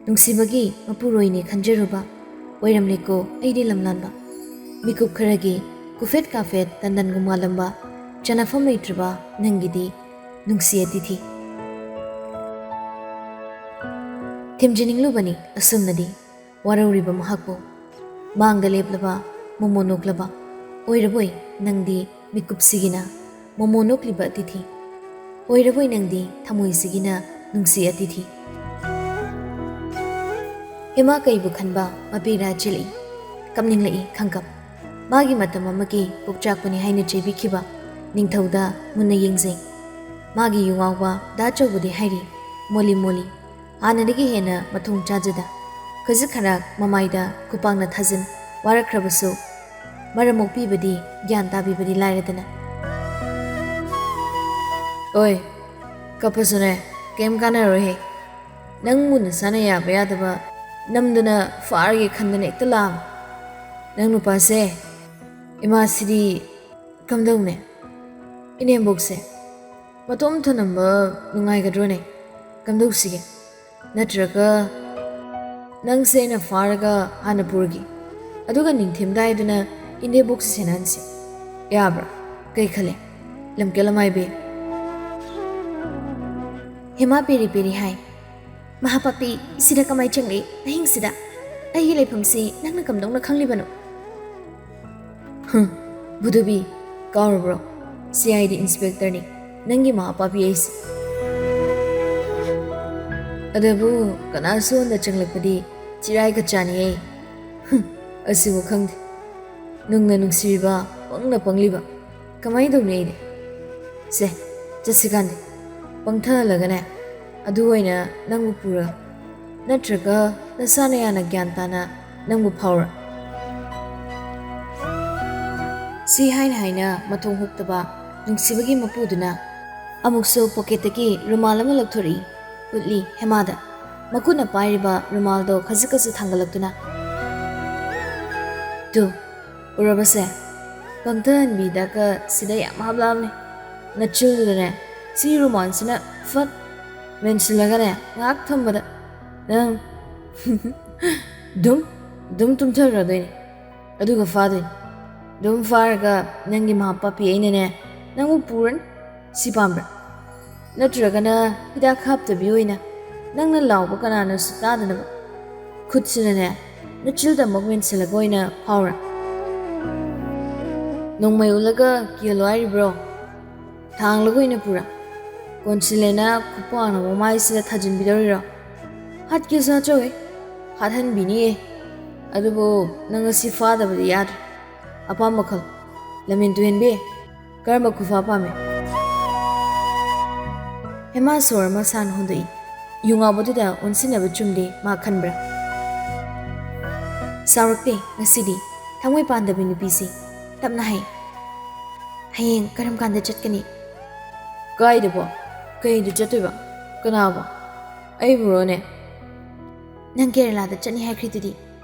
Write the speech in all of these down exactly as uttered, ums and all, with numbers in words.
ꯅꯨꯡꯁꯤꯕꯒꯤ ꯃꯄꯨꯔꯣꯏꯅꯦ ꯈꯟꯖꯔꯨꯕ, ꯑꯣꯏꯔꯝꯂꯦꯀꯣ ꯑꯩꯗꯤ ꯂꯝꯂꯥꯟꯕ꯫ ꯃꯤꯀꯨꯞ ꯈꯔꯒꯤ ꯀꯨꯐꯦꯠ ꯀꯥꯐꯦꯠ ꯇꯟꯗꯟꯒꯨꯝ ꯉꯥꯜꯂꯝꯕ, ꯆꯅꯐꯝ ꯂꯩꯇ꯭ꯔꯕ ꯅꯪꯒꯤꯗꯤ ꯅꯨꯡꯁꯤ ꯑꯇꯤꯊꯤ꯫ ꯊꯦꯝꯖꯤꯟꯅꯤꯡꯂꯨꯕꯅꯤ ꯑꯁꯨꯝꯅꯗꯤ ꯋꯥꯔꯧꯔꯤꯕ ꯃꯍꯥꯛꯄꯨ꯫ ꯃꯥꯡꯗ ꯂꯦꯞꯂꯕ ꯃꯣꯃꯣ ꯅꯣꯛꯂꯕ, ꯑꯣꯏꯔꯕꯣꯏ ꯅꯪꯗꯤ ꯃꯤꯀꯨꯞꯁꯤꯒꯤꯅ ꯃꯣꯃꯣ ꯅꯣꯛꯂꯤꯕ ꯑꯇꯤꯊꯤ꯫ ꯑꯣꯏꯔꯕꯣꯏ ꯅꯪꯗꯤ ꯊꯃꯣꯏꯁꯤꯒꯤꯅ ꯅꯨꯡꯁꯤ ꯑꯇꯤꯊꯤ꯫ ꯍꯦꯃꯥ ꯀꯩꯕꯨ ꯈꯟꯕ ꯃꯄꯤꯔꯥ ꯆꯦꯜꯂꯛꯏ꯫ ꯀꯞꯅꯤꯡꯂꯛꯏ ꯈꯪꯀꯞ꯫ ꯃꯥꯒꯤ ꯃꯇꯝ ꯑꯃꯒꯤ ꯄꯣꯛꯆꯥꯛꯄꯅꯤ ꯍꯥꯏꯅ ꯆꯩꯕꯤꯈꯤꯕ ꯅꯤꯡꯊꯧꯗ ꯃꯨꯟꯅ ꯌꯦꯡꯖꯩ꯫ ꯃꯥꯒꯤ ꯌꯨꯉꯥꯎꯕ ꯗꯥ ꯆꯧꯕꯗꯤ ꯍꯥꯏꯔꯤ, ꯃꯣꯂꯤ ꯃꯣꯂꯤ꯫ ꯍꯥꯟꯅꯗꯒꯤ ꯍꯦꯟꯅ ꯃꯊꯣꯡ ꯆꯥꯖꯗ꯫ ꯈꯖꯤꯛ ꯈꯔꯥꯛ ꯃꯃꯥꯏꯗ ꯈꯨꯄꯥꯛꯅ ꯊꯥꯖꯤꯟ ꯋꯥꯔꯛꯈ꯭ꯔꯕꯁꯨ, ꯃꯔꯝ ꯃꯣꯛꯄꯤꯕꯗꯤ ꯒ꯭ꯌꯥꯟ ꯇꯥꯕꯤꯕꯗꯤ ꯂꯥꯏꯔꯗꯅ꯫ ꯑꯣꯏ, ꯀꯞꯄꯁꯨꯅꯦ, ꯀꯩꯝ ꯀꯥꯟꯅꯔꯣꯏꯍꯦ꯫ ꯅꯪꯕꯨ ꯅꯁꯥꯅ ꯌꯥꯕ ꯌꯥꯗꯕ ꯅꯝꯗꯅ ꯐꯥꯔꯒꯦ ꯈꯟꯗꯅ ꯍꯦꯛꯇ ꯂꯥꯛꯑꯕ꯫ ꯅꯪ ꯅꯨꯄꯥꯁꯦ, ꯏꯃꯥꯁꯤꯗꯤ ꯀꯝꯗꯧꯅꯦ? ꯏꯅꯦꯝꯕꯣꯛꯁꯦ ꯃꯇꯣꯝ ꯊꯅꯝꯕ ꯅꯨꯡꯉꯥꯏꯒꯗ꯭ꯔꯣꯅꯦ? ꯀꯝꯗꯧꯁꯤꯒꯦ? ꯅꯠꯇ꯭ꯔꯒ ꯅꯪꯁꯦ ꯑꯩꯅ ꯐꯥꯔꯒ ꯍꯥꯟꯅ ꯄꯨꯔꯒꯦ, ꯑꯗꯨꯒ ꯅꯤꯡꯊꯦꯝꯗꯥꯏꯗꯨꯅ ꯏꯅꯦꯝꯕꯣꯛꯁꯦ ꯁꯦꯟꯅꯍꯟꯁꯦ꯫ ꯌꯥꯕ꯭ꯔꯥ? ꯀꯩ ꯈꯜꯂꯦ? ꯂꯝꯀꯦꯜ ꯑꯃꯥꯏꯕꯤ꯫ ꯍꯦꯃꯥ ꯄꯦꯔꯤ ꯄꯦꯔꯤ ꯍꯥꯏ, "ꯃꯍꯥꯄꯥꯄꯤ, ꯁꯤꯗ ꯀꯃꯥꯏ ꯆꯪꯂꯛꯏ ꯑꯍꯤꯡꯁꯤꯗ? ꯑꯩꯒꯤ ꯂꯩꯐꯝꯁꯤ ꯅꯪꯅ ꯀꯝꯗꯧꯅ ꯈꯪꯂꯤꯕꯅꯣ?" "ꯍꯨꯝ, ꯕꯨꯗꯨꯕꯤ, ꯀꯥꯎꯔꯕ꯭ꯔꯣ? ꯁꯤ ꯑꯥꯏ ꯗꯤ ꯏꯟꯁꯄꯦꯛꯇꯔꯅꯤ, ꯅꯪꯒꯤ ꯃꯍꯥꯄꯥꯄꯤ ꯑꯩꯁꯦ꯫ ꯑꯗꯨꯕꯨ ꯀꯅꯥꯁꯨ ꯑꯣꯟꯗ ꯆꯪꯂꯛꯄꯗꯤ ꯆꯤꯔꯥꯏ ꯀꯆꯥꯅꯤꯌꯦ꯫ ꯍꯨꯝ, ꯑꯁꯤꯕꯨ ꯈꯪꯗꯦ꯫ ꯅꯨꯡꯅ ꯅꯨꯡꯁꯤꯔꯤꯕ, ꯄꯪꯅ ꯄꯪꯂꯤꯕ꯫ ꯀꯃꯥꯏꯅ ꯇꯧꯅꯤ ꯑꯩꯗꯤ? ꯁꯦ, ꯆꯠꯁꯤ ꯀꯥꯟꯗꯦ꯫ ꯄꯪꯊꯍꯜꯂꯒꯅꯦ, ꯑꯗꯨ ꯑꯣꯏꯅ ꯅꯪꯕꯨ ꯄꯨꯔꯒ꯫ ꯅꯠꯇ꯭ꯔꯒ ꯅꯁꯥꯅ ꯌꯥꯅ ꯒ꯭ꯌꯥꯟ ꯇꯥꯅ ꯅꯪꯕꯨ ꯐꯥꯎꯔ?" ꯁꯤ ꯍꯥꯏꯅ ꯍꯥꯏꯅ ꯃꯊꯣꯡ ꯍꯨꯛꯇꯕ ꯅꯨꯡꯁꯤꯕꯒꯤ ꯃꯄꯨꯗꯨꯅ ꯑꯃꯨꯛꯁꯨ ꯄꯣꯀꯦꯠꯇꯒꯤ ꯔꯨꯃꯥꯜ ꯑꯃ ꯂꯧꯊꯣꯔꯛꯏ, ꯎꯠꯂꯤ ꯍꯦꯃꯥꯗ꯫ ꯃꯈꯨꯠꯅ ꯄꯥꯏꯔꯤꯕ ꯔꯨꯃꯥꯜꯗꯣ ꯈꯖꯤꯛ ꯈꯖꯤꯛ ꯊꯥꯡꯒꯠꯂꯛꯇꯨꯅ, "ꯇꯨ, ꯎꯔꯕꯁꯦ? ꯄꯪꯊꯍꯟꯕꯤꯗꯒ ꯁꯤꯗ ꯌꯥꯝ ꯍꯥꯞꯂꯛꯑꯕꯅꯦ꯫ ꯅꯆꯤꯜꯗꯨꯗꯅꯦ, ꯁꯤ ꯔꯨꯃꯥꯜꯁꯤꯅ ꯐꯠ ꯃꯦꯟꯁꯤꯜꯂꯒꯅꯦ, ꯉꯥꯏꯍꯥꯛ ꯊꯝꯕꯗ ꯅꯪ ꯗꯨꯝ ꯗꯨꯝ ꯇꯨꯝꯊꯈ꯭ꯔꯗꯣꯏꯅꯦ, ꯑꯗꯨꯒ ꯐꯥꯗꯣꯏꯅꯦ꯫ ꯑꯗꯨꯝ ꯐꯥꯔꯒ ꯅꯪꯒꯤ ꯃꯍꯥ ꯄꯥꯄꯤ ꯑꯩꯅꯅꯦ, ꯅꯪꯕꯨ ꯄꯨꯔꯅꯤ꯫ ꯁꯤ ꯄꯥꯝꯕ꯭ꯔꯥ? ꯅꯠꯇ꯭ꯔꯒꯅ ꯍꯤꯗꯥꯛ ꯍꯥꯞꯇꯕꯤ ꯑꯣꯏꯅ ꯅꯪꯅ ꯂꯥꯎꯕ ꯀꯅꯥꯅꯁꯨ ꯇꯥꯗꯅꯕ ꯈꯨꯠꯁꯤꯅꯅꯦ ꯅꯆꯤꯜꯗ ꯑꯃꯨꯛ ꯃꯦꯟꯁꯤꯜꯂꯒ ꯑꯣꯏꯅ ꯐꯥꯎꯔꯥ? ꯅꯣꯡꯃꯩ ꯎꯠꯂꯒ ꯀꯤꯍꯜꯂꯣ ꯍꯥꯏꯔꯤꯕ꯭ꯔꯣ? ꯊꯥꯡꯂꯒ ꯑꯣꯏꯅ ꯄꯨꯔꯥ? ꯀꯣꯟꯁꯤꯜꯂꯦꯅ ꯈꯨꯄꯥꯡꯅ ꯃꯃꯥꯏꯁꯤꯗ ꯊꯥꯖꯤꯟꯕꯤꯗꯧꯔꯤꯔꯣ? ꯍꯥꯠꯀꯦꯁꯨ ꯍꯥꯠꯆꯧꯋꯦ, ꯍꯥꯠꯍꯟꯕꯤꯅꯤꯌꯦ꯫ ꯑꯗꯨꯕꯨ ꯅꯪ ꯉꯁꯤ ꯐꯥꯗꯕꯗꯤ ꯌꯥꯗ꯭ꯔꯦ꯫ ꯑꯄꯥꯝꯕ ꯈꯜꯂꯣ꯫ ꯂꯃꯦꯟ ꯇꯨꯍꯦꯟꯕꯤ, ꯀꯔꯝꯕ ꯈꯨꯐꯥ ꯄꯥꯝꯃꯤ? ꯍꯦꯃꯥ ꯁꯣꯔ ꯑꯃ ꯁꯥꯡꯅ ꯍꯣꯟꯗꯣꯛꯏ꯫ ꯌꯨ ꯉꯥꯎꯕꯗꯨꯗ ꯑꯣꯟꯁꯤꯟꯅꯕ ꯆꯨꯝꯗꯦ ꯃꯥ ꯈꯟꯕ꯭ꯔꯥ? ꯁꯥꯎꯔꯛꯇꯦ ꯉꯁꯤꯗꯤ ꯊꯃꯣꯏ ꯄꯥꯟꯗꯕꯤ ꯅꯨꯄꯤꯁꯤ꯫ ꯇꯞꯅ ꯍꯥꯏ, "ꯍꯌꯦꯡ ꯀꯔꯝ ꯀꯥꯟꯗ ꯆꯠꯀꯅꯤ?" "ꯀꯥꯏꯗꯕꯣ? ꯀꯩꯗ ꯆꯠꯇꯣꯏꯕ? ꯀꯅꯥꯕꯣ? ꯑꯩꯕꯨꯔꯣꯅꯦ?" "ꯅꯪ ꯀꯦꯔꯦꯂꯥꯗ ꯆꯠꯅꯤ ꯍꯥꯏꯈ꯭ꯔꯤꯗꯨꯗꯤ,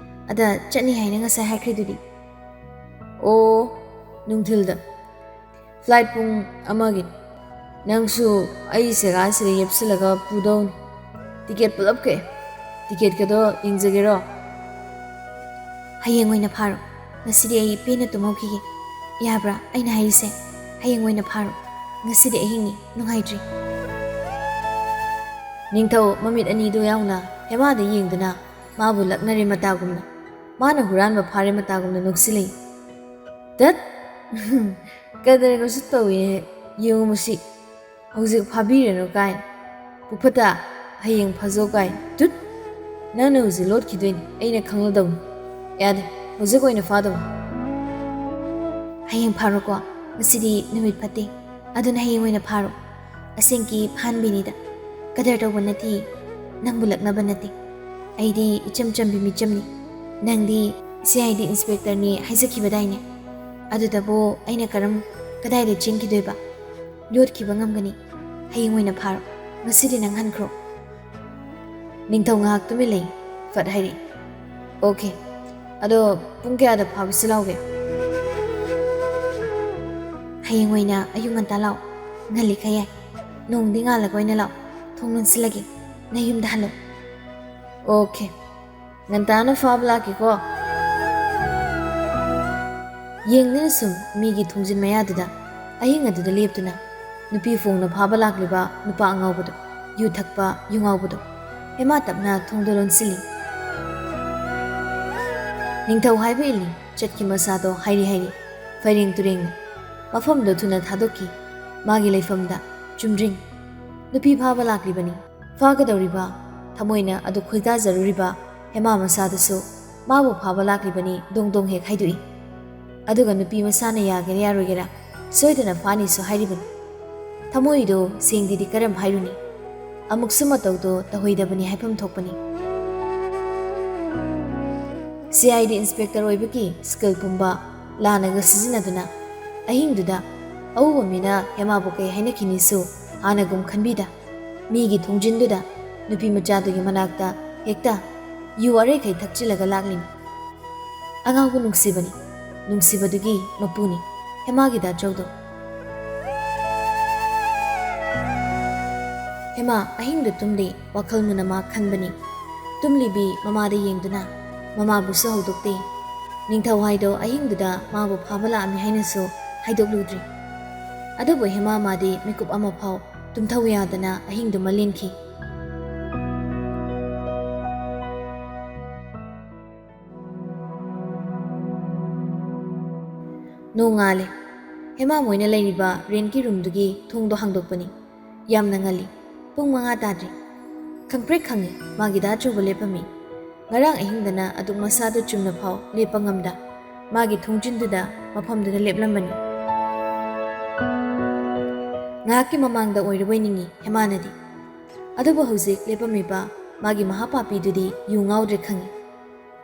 ꯑꯗ ꯆꯠꯅꯤ ꯍꯥꯏꯅ ꯉꯁꯥꯏ ꯍꯥꯏꯈ꯭ꯔꯤꯗꯨꯗꯤ?" "ꯑꯣ, ꯅꯨꯡꯊꯤꯜꯗ꯫ ꯐ꯭ꯂꯥꯏꯠ ꯄꯨꯡ ꯑꯃꯒꯤꯅꯤ꯫ ꯅꯪꯁꯨ ꯑꯩ ꯁꯦꯒꯥꯁꯤꯗ ꯌꯦꯞꯁꯤꯜꯂꯒ ꯄꯨꯗꯧꯅꯤ꯫ ꯇꯤꯀꯦꯠ ꯄꯨꯂꯞ ꯀꯛꯑꯦ꯫ ꯇꯤꯀꯦꯠꯀꯗꯣ ꯌꯦꯡꯖꯒꯦꯔꯣ?" "ꯍꯌꯦꯡ ꯑꯣꯏꯅ ꯐꯥꯔꯣ꯫ ꯉꯁꯤꯗꯤ ꯑꯩ ꯄꯦꯟꯅ ꯇꯨꯝꯍꯧꯈꯤꯒꯦ꯫ ꯌꯥꯕ꯭ꯔꯥ ꯑꯩꯅ ꯍꯥꯏꯔꯤꯁꯦ? ꯍꯌꯦꯡ ꯑꯣꯏꯅ ꯐꯥꯔꯣ꯫ ꯉꯁꯤꯗꯤ ꯑꯍꯤꯡꯅꯤ, ꯅꯨꯡꯉꯥꯏꯇ꯭ꯔꯤ꯫" ꯅꯤꯡꯊꯧ ꯃꯃꯤꯠ ꯑꯅꯤꯗꯨ ꯌꯥꯎꯅ ꯍꯦꯃꯥꯗ ꯌꯦꯡꯗꯨꯅ ꯃꯥꯕꯨ ꯂꯛꯅꯔꯦ ꯃꯇꯥꯒꯨꯝꯅ, ꯃꯥꯅ ꯍꯨꯔꯥꯟꯕ ꯐꯥꯔꯦ ꯃꯇꯥꯒꯨꯝꯅ ꯅꯣꯛꯁꯤꯜꯂꯤ꯫ "ꯇꯠ! ꯀꯗꯔꯒꯁꯨ ꯇꯧꯏꯅꯦ, ꯌꯦꯡꯉꯨ ꯃꯁꯤ꯫ ꯍꯧꯖꯤꯛ ꯐꯥꯕꯤꯔꯅꯨ ꯀꯥꯏꯅ꯫ ꯄꯨꯐꯇ, ꯍꯌꯦꯡ ꯐꯥꯖꯧ ꯀꯥꯏꯅ꯫ ꯇꯨꯠ! ꯅꯪꯅ ꯍꯧꯖꯤꯛ ꯂꯣꯠꯈꯤꯗꯣꯏꯅꯤ, ꯑꯩꯅ ꯈꯪꯂꯗꯧꯅꯤ꯫ ꯌꯥꯗꯦ, ꯍꯧꯖꯤꯛ ꯑꯣꯏꯅ ꯐꯥꯗꯧꯅꯤ꯫" "ꯍꯌꯦꯡ ꯐꯥꯔꯣꯀꯣ, ꯉꯁꯤꯗꯤ ꯅꯨꯃꯤꯠ ꯐꯠꯇꯦ, ꯑꯗꯨꯅ ꯍꯌꯦꯡ ꯑꯣꯏꯅ ꯐꯥꯔꯣ꯫ ꯑꯁꯦꯡꯀꯤ ꯐꯥꯍꯟꯕꯤꯅꯤꯗ꯫ ꯀꯗꯔ ꯇꯧꯕ ꯅꯠꯇꯦ, ꯅꯪꯕꯨ ꯂꯛꯅꯕ ꯅꯠꯇꯦ꯫ ꯑꯩꯗꯤ ꯏꯆꯝ ꯆꯝꯕꯤ ꯃꯤꯆꯝꯅꯤ꯫ ꯅꯪꯗꯤ ꯁꯤ ꯑꯥꯏ ꯗꯤ ꯏꯟꯁꯄꯦꯛꯇꯔꯅꯤ ꯍꯥꯏꯖꯈꯤꯕꯗꯥꯏꯅꯦ? ꯑꯗꯨꯗꯕꯨ ꯑꯩꯅ ꯀꯔꯝ, ꯀꯗꯥꯏꯗ ꯆꯦꯟꯈꯤꯗꯣꯏꯕ? ꯌꯣꯠꯈꯤꯕ ꯉꯝꯒꯅꯤ꯫ ꯍꯌꯦꯡ ꯑꯣꯏꯅ ꯐꯥꯔꯣ꯫ ꯉꯁꯤꯗꯤ ꯅꯪ ꯍꯟꯈ꯭ꯔꯣ꯫" ꯅꯤꯡꯊꯧ ꯉꯥꯏꯍꯥꯛ ꯇꯨꯃꯤꯟ ꯂꯩ꯫ ꯐꯠ ꯍꯥꯏꯔꯛꯏ, "ꯑꯣꯀꯦ, ꯑꯗꯣ ꯄꯨꯡ ꯀꯌꯥꯗ ꯐꯥꯕꯁꯤ ꯂꯥꯎꯒꯦ?" "ꯍꯌꯦꯡ ꯑꯣꯏꯅ ꯑꯌꯨꯛ ꯉꯟꯇꯥ ꯂꯥꯛꯑꯣ꯫ ꯉꯜꯂꯤꯈꯩ ꯌꯥꯏ꯫ ꯅꯣꯡꯗꯤ ꯉꯥꯜꯂꯒ ꯑꯣꯏꯅ ꯂꯥꯛꯑꯣ꯫ ꯊꯣꯡ ꯂꯣꯟꯁꯤꯜꯂꯒꯦ꯫ ꯅꯌꯨꯝꯗ ꯍꯜꯂꯣ꯫" "ꯑꯣꯀꯦ, ꯉꯟꯇꯥꯅ ꯐꯥꯕ ꯂꯥꯛꯀꯦꯀꯣ꯫ ꯌꯦꯡꯗꯨꯅ ꯁꯨꯝ ꯃꯤꯒꯤ ꯊꯣꯡꯖꯤꯟ ꯃꯌꯥꯗꯨꯗ ꯑꯍꯤꯡ ꯑꯗꯨꯗ ꯂꯦꯞꯇꯨꯅ ꯅꯨꯄꯤ ꯐꯣꯡꯅ ꯐꯥꯕ ꯂꯥꯛꯂꯤꯕ ꯅꯨꯄꯥ ꯑꯉꯥꯎꯕꯗꯣ, ꯌꯨ ꯊꯛꯄ ꯌꯨ ꯉꯥꯎꯕꯗꯣ, ꯍꯦꯃꯥ ꯇꯞꯅ ꯊꯣꯡꯗꯣ ꯂꯣꯟꯁꯤꯜꯂꯤ꯫ ꯅꯤꯡꯊꯧ ꯍꯥꯏꯕ ꯏꯜꯂꯤ ꯆꯠꯈꯤ ꯃꯁꯥꯗꯣ ꯍꯥꯏꯔꯤ ꯍꯥꯏꯔꯤ, ꯐꯩꯔꯦꯡ ꯇꯨꯔꯦꯡꯅ꯫ ꯃꯐꯝꯗꯣ ꯊꯨꯅ ꯊꯥꯗꯣꯛꯈꯤ꯫ ꯃꯥꯒꯤ ꯂꯩꯐꯝꯗ ꯆꯨꯝꯗ꯭ꯔꯤꯡ꯫ ꯅꯨꯄꯤ ꯐꯥꯕ ꯂꯥꯛꯂꯤꯕꯅꯤ꯫ ꯐꯥꯒꯗꯧꯔꯤꯕ ꯊꯃꯣꯏꯅ ꯑꯗꯨ ꯈꯣꯏꯗꯥꯖꯔꯨꯔꯤꯕ ꯍꯦꯃꯥ ꯃꯁꯥꯗꯨꯁꯨ ꯃꯥꯕꯨ ꯐꯥꯕ ꯂꯥꯛꯂꯤꯕꯅꯤ ꯗꯣꯡ ꯗꯣꯡ ꯍꯦꯛ ꯍꯥꯏꯗꯣꯛꯏ꯫ ꯑꯗꯨꯒ ꯅꯨꯄꯤ ꯃꯁꯥꯅ ꯌꯥꯒꯦꯔꯥ ꯌꯥꯔꯣꯏꯒꯦꯔꯥ ꯁꯣꯏꯗꯅ ꯐꯥꯅꯤꯁꯨ ꯍꯥꯏꯔꯤꯕꯅꯤ꯫ ꯊꯃꯣꯏꯗꯣ ꯁꯦꯡꯗꯦꯗꯤ ꯀꯔꯝ ꯍꯥꯏꯔꯨꯅꯤ? ꯑꯃꯨꯛꯁꯨ ꯃꯇꯧꯗꯣ ꯇꯧꯍꯩꯗꯕꯅꯤ ꯍꯥꯏꯐꯝ ꯊꯣꯛꯄꯅꯤ꯫ ꯁꯤ ꯑꯥꯏ ꯗꯤ ꯏꯟꯁꯄꯦꯛꯇꯔ ꯑꯣꯏꯕꯒꯤ ꯁ꯭ꯀꯤꯜ ꯄꯨꯝꯕ ꯂꯥꯟꯅꯒ ꯁꯤꯖꯤꯟꯅꯗꯨꯅ ꯑꯍꯤꯡꯗꯨꯗ ꯑꯎꯕ ꯃꯤꯅ ꯍꯦꯃꯥꯕꯨ ꯀꯩ ꯍꯥꯏꯅꯈꯤꯅꯤꯁꯨ ꯍꯥꯟꯅꯒꯨꯝ ꯈꯟꯕꯤꯗ ꯃꯤꯒꯤ ꯊꯣꯡꯖꯤꯟꯗꯨꯗ ꯅꯨꯄꯤ ꯃꯆꯥꯗꯨꯒꯤ ꯃꯅꯥꯛꯇ ꯍꯦꯛꯇ ꯌꯨ ꯑꯔꯩꯈꯩ ꯊꯛꯆꯤꯜꯂꯒ ꯂꯥꯛꯂꯤꯅꯤ꯫ ꯑꯉꯥꯎꯕ ꯅꯨꯡꯁꯤꯕꯅꯤ, ꯅꯨꯡꯁꯤꯕꯗꯨꯒꯤ ꯃꯄꯨꯅꯤ ꯍꯦꯃꯥꯒꯤ ꯗꯥꯆꯧꯗꯣ꯫ ꯍꯦꯃꯥ ꯑꯍꯤꯡꯗ ꯇꯨꯝꯗꯦ, ꯋꯥꯈꯜ ꯃꯨꯟꯅ ꯃꯥ ꯈꯟꯕꯅꯤ꯫ ꯇꯨꯝꯂꯤꯕꯤ ꯃꯃꯥꯗ ꯌꯦꯡꯗꯨꯅ ꯃꯃꯥꯕꯨꯁꯨ ꯍꯧꯗꯣꯛꯇꯦ꯫ ꯅꯤꯡꯊꯧ ꯍꯥꯏꯗꯣ ꯑꯍꯤꯡꯗꯨꯗ ꯃꯥꯕꯨ ꯐꯥꯕ ꯂꯥꯛꯑꯝꯃꯤ ꯍꯥꯏꯅꯁꯨ ꯍꯥꯏꯗꯣꯛꯂꯨꯗ꯭ꯔꯤ꯫ ꯑꯗꯨꯕꯨ ꯍꯦꯃꯥ ꯃꯥꯗꯤ ꯃꯤꯀꯨꯞ ꯑꯃ ꯐꯥꯎ ꯇꯨꯝꯊꯧ ꯌꯥꯗꯅ ꯑꯍꯤꯡꯗꯨꯃ ꯂꯦꯟꯈꯤ꯫ ꯅꯣꯡꯉꯥꯜꯂꯦ꯫ ꯍꯦꯃꯥ ꯃꯣꯏꯅ ꯂꯩꯔꯤꯕ ꯔꯦꯟꯠꯀꯤ ꯔꯨꯝꯗꯨꯒꯤ ꯊꯣꯡꯗꯣ ꯍꯥꯡꯗꯣꯛꯄꯅꯤ꯫ ꯌꯥꯝꯅ ꯉꯜꯂꯤ꯫ ꯄꯨꯡ ꯃꯉꯥ ꯇꯥꯗ꯭ꯔꯤ꯫ ꯈꯪꯄ꯭ꯔꯦꯛ ꯈꯪꯉꯤ ꯃꯥꯒꯤ ꯗꯥ ꯑꯆꯧꯕ ꯂꯦꯞꯄꯝꯃꯤ꯫ ꯉꯔꯥꯡ ꯑꯍꯤꯡꯗꯅ ꯑꯗꯨꯛ ꯃꯁꯥꯗꯨ ꯆꯨꯝꯅ ꯐꯥꯎ ꯂꯦꯞꯄ ꯉꯝꯗ ꯃꯥꯒꯤ ꯊꯣꯡꯖꯤꯟꯗꯨꯗ ꯃꯐꯝꯗꯨꯗ ꯂꯦꯞꯂꯝꯕꯅꯤ꯫ ꯉꯥꯏꯍꯥꯛꯀꯤ ꯃꯃꯥꯡꯗ ꯑꯣꯏꯔꯕꯣꯏ ꯅꯤꯡꯉꯤ ꯍꯦꯃꯥꯅꯗꯤ꯫ ꯑꯗꯨꯕꯨ ꯍꯧꯖꯤꯛ ꯂꯦꯞꯄꯝꯃꯤꯕ ꯃꯥꯒꯤ ꯃꯍꯥꯄꯥꯄꯤꯗꯨꯗꯤ ꯌꯨ ꯉꯥꯎꯗ꯭ꯔꯦ ꯈꯪꯉꯤ꯫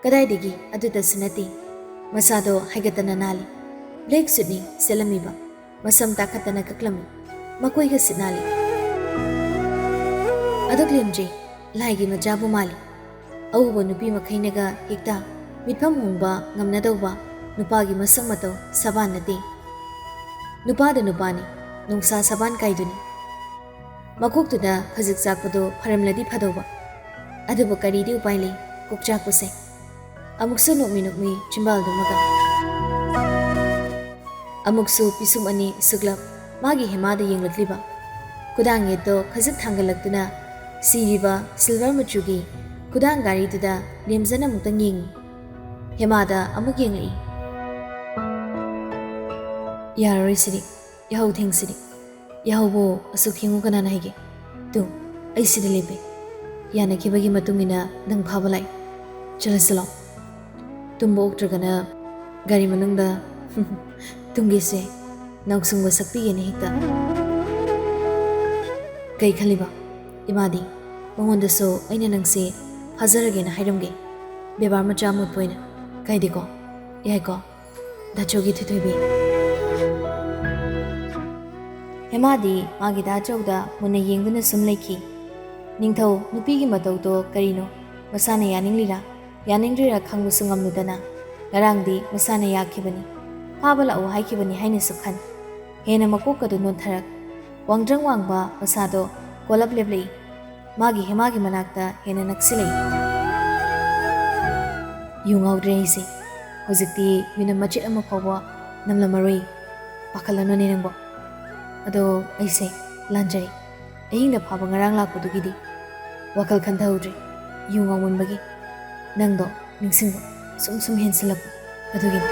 ꯀꯗꯥꯏꯗꯒꯤ ꯑꯗꯨꯗꯁꯨ ꯅꯠꯇꯦ꯫ ꯃꯁꯥꯗꯣ ꯍꯥꯏꯒꯠꯇꯅ ꯅꯥꯜꯂꯤ꯫ ꯕ꯭ꯂꯦꯛ ꯁꯨꯠꯅꯤ ꯁꯦꯠꯂꯝꯃꯤꯕ꯫ ꯃꯁꯝ ꯇꯥꯈꯠꯇꯅ ꯀꯛꯂꯝꯃꯤ꯫ ꯃꯀꯣꯏꯒ ꯁꯤꯠ ꯅꯥꯜꯂꯤ꯫ ꯑꯗꯨꯛ ꯂꯦꯝꯖꯩ꯫ ꯂꯥꯏꯒꯤ ꯃꯆꯥꯕꯨ ꯃꯥꯜꯂꯤ꯫ ꯑꯎꯕ ꯅꯨꯄꯤ ꯃꯈꯩꯅꯒ ꯍꯦꯛꯇ ꯃꯤꯠꯐꯝ ꯍꯣꯡꯕ ꯉꯝꯅꯗꯧꯕ ꯅꯨꯄꯥꯒꯤ ꯃꯁꯛ ꯃꯇꯧ ꯁꯕꯥꯟ ꯅꯠꯇꯦ꯫ ꯅꯨꯄꯥꯗ ꯅꯨꯄꯥꯅꯤ, ꯅꯨꯡꯁꯥ ꯁꯕꯥꯟ ꯀꯥꯏꯗꯨꯅꯤ꯫ ꯃꯀꯣꯛꯇꯨꯗ ꯈꯖꯤꯛ ꯆꯥꯛꯄꯗꯣ ꯐꯔꯝꯂꯗꯤ ꯐꯗꯧꯕ꯫ ꯑꯗꯨꯕꯨ ꯀꯔꯤꯗꯤ ꯎꯄꯥꯏ ꯂꯩ? ꯀꯣꯛꯆꯥꯛꯄꯁꯦ꯫ ꯑꯃꯨꯛꯁꯨ ꯅꯣꯛꯃꯤ ꯅꯣꯛꯃꯤ ꯆꯤꯝꯕꯥꯜꯗꯨꯃꯒ꯫ ꯑꯃꯨꯛꯁꯨ ꯄꯤꯁꯨꯝ ꯑꯅꯤ ꯁꯨꯛꯂꯞ ꯃꯥꯒꯤ ꯍꯦꯃꯥꯗ ꯌꯦꯡꯂꯛꯂꯤꯕ꯫ ꯈꯨꯗꯥꯡ ꯌꯦꯠꯇꯣ ꯈꯖꯤꯛ ꯊꯥꯡꯒꯠꯂꯛꯇꯨꯅ ꯁꯤꯔꯤꯕ ꯁꯤꯜꯚꯔ ꯃꯆꯨꯒꯤ ꯈꯨꯗꯥꯡ ꯘꯥꯔꯤꯗꯨꯗ ꯂꯦꯝꯖꯅ ꯑꯃꯨꯛꯇꯪ ꯌꯦꯡꯏ꯫ ꯍꯦꯃꯥꯗ ꯑꯃꯨꯛ ꯌꯦꯡꯂꯛꯏ꯫ ꯌꯥꯔꯔꯣꯏ ꯁꯤꯗꯤ, ꯌꯥꯍꯧ ꯊꯦꯡꯁꯤꯗꯤ꯫ ꯌꯥꯍꯧꯕꯨ ꯑꯁꯨꯛ ꯊꯦꯡꯉꯨ ꯀꯅꯥꯅ ꯍꯩꯒꯦ? ꯇꯨ, ꯑꯩ ꯁꯤꯗ ꯂꯦꯞꯄꯦ꯫ ꯌꯥꯅꯈꯤꯕꯒꯤ ꯃꯇꯨꯡ ꯏꯟꯅ ꯅꯪ ꯐꯥꯕ ꯂꯥꯛꯏ꯫ ꯆꯠꯂꯁꯤ ꯂꯥꯛꯑꯣ꯫ ꯇꯨꯝꯕ ꯑꯣꯛꯇ꯭ꯔꯒꯅ ꯒꯥꯔꯤ ꯃꯅꯨꯡꯗ ꯇꯨꯝꯒꯦꯁꯦ꯫ ꯅꯥꯎꯁꯨꯡꯕ ꯁꯛꯄꯤꯒꯦꯅꯦ ꯍꯦꯛꯇ꯫ ꯀꯩ ꯈꯜꯂꯤꯕ? ꯏꯃꯥꯗꯤ? ꯃꯉꯣꯟꯗꯁꯨ ꯑꯩꯅ ꯅꯪꯁꯦ ꯐꯥꯖꯔꯒꯦꯅ ꯍꯥꯏꯔꯝꯒꯦ꯫ ꯕꯦꯕꯥꯔ ꯃꯆꯥ ꯑꯃ ꯎꯠꯄ ꯑꯣꯏꯅ꯫ ꯀꯥꯏꯗꯦꯀꯣ? ꯌꯥꯏꯀꯣ? ꯗꯥꯆꯧꯒꯤ ꯊꯣꯏꯊꯣꯏꯕꯤ꯫ ꯍꯦꯃꯥꯗꯤ ꯃꯥꯒꯤ ꯗꯥꯆꯧꯗ ꯃꯨꯟꯅ ꯌꯦꯡꯗꯨꯅ ꯁꯨꯝ ꯂꯩꯈꯤ꯫ ꯅꯤꯡꯊꯧ ꯅꯨꯄꯤꯒꯤ ꯃꯇꯧꯗꯣ ꯀꯔꯤꯅꯣ? ꯃꯁꯥꯅ ꯌꯥꯅꯤꯡꯂꯤꯔꯥ, ꯌꯥꯅꯤꯡꯗ꯭ꯔꯤꯔꯥ ꯈꯪꯕꯁꯨ ꯉꯝꯂꯗꯅ, ꯉꯔꯥꯡꯗꯤ ꯃꯁꯥꯅ ꯌꯥꯈꯤꯕꯅꯤ, ꯐꯥꯕ ꯂꯥꯛꯎ ꯍꯥꯏꯈꯤꯕꯅꯤ ꯍꯥꯏꯅꯁꯨ ꯈꯟ꯫ ꯍꯦꯟꯅ ꯃꯀꯣꯛꯀꯗꯨ ꯅꯣꯟꯊꯔꯛ꯫ ꯋꯥꯡꯗ꯭ꯔꯪ ꯋꯥꯡꯕ ꯃꯁꯥꯗꯣ ꯀꯣꯜꯂꯞ ꯂꯦꯞꯂꯛꯏ꯫ ꯃꯥꯒꯤ ꯍꯦꯃꯥꯒꯤ ꯃꯅꯥꯛꯇ ꯍꯦꯟꯅ ꯅꯛꯁꯤꯜꯂꯛꯏ꯫ ꯌꯨ ꯉꯥꯎꯗ꯭ꯔꯦ ꯑꯩꯁꯦ꯫ ꯍꯧꯖꯤꯛꯇꯤ ꯌꯨꯅꯝ ꯃꯆꯦꯠ ꯑꯃ ꯐꯥꯎꯕ ꯅꯝꯂꯝꯃꯔꯣꯏ꯫ ꯄꯥꯈꯠꯂꯅꯨꯅꯦ ꯅꯪꯕꯣ꯫ ꯑꯗꯣ ꯑꯩꯁꯦ ꯂꯥꯟꯖꯔꯦ꯫ ꯑꯍꯤꯡꯗ ꯐꯥꯕ ꯉꯔꯥꯡ ꯂꯥꯛꯄꯗꯨꯒꯤꯗꯤ ꯋꯥꯈꯜ ꯈꯟꯊꯍꯧꯗ꯭ꯔꯦ꯫ ꯌꯨ ꯉꯥꯎꯃꯟꯕꯒꯤ ꯅꯪꯗꯣ ꯅꯤꯡꯁꯤꯡꯕ ꯁꯨꯝ ꯁꯨꯝ ꯍꯦꯟꯁꯤꯜꯂꯛꯄ ꯑꯗꯨꯒꯤꯅꯤ꯫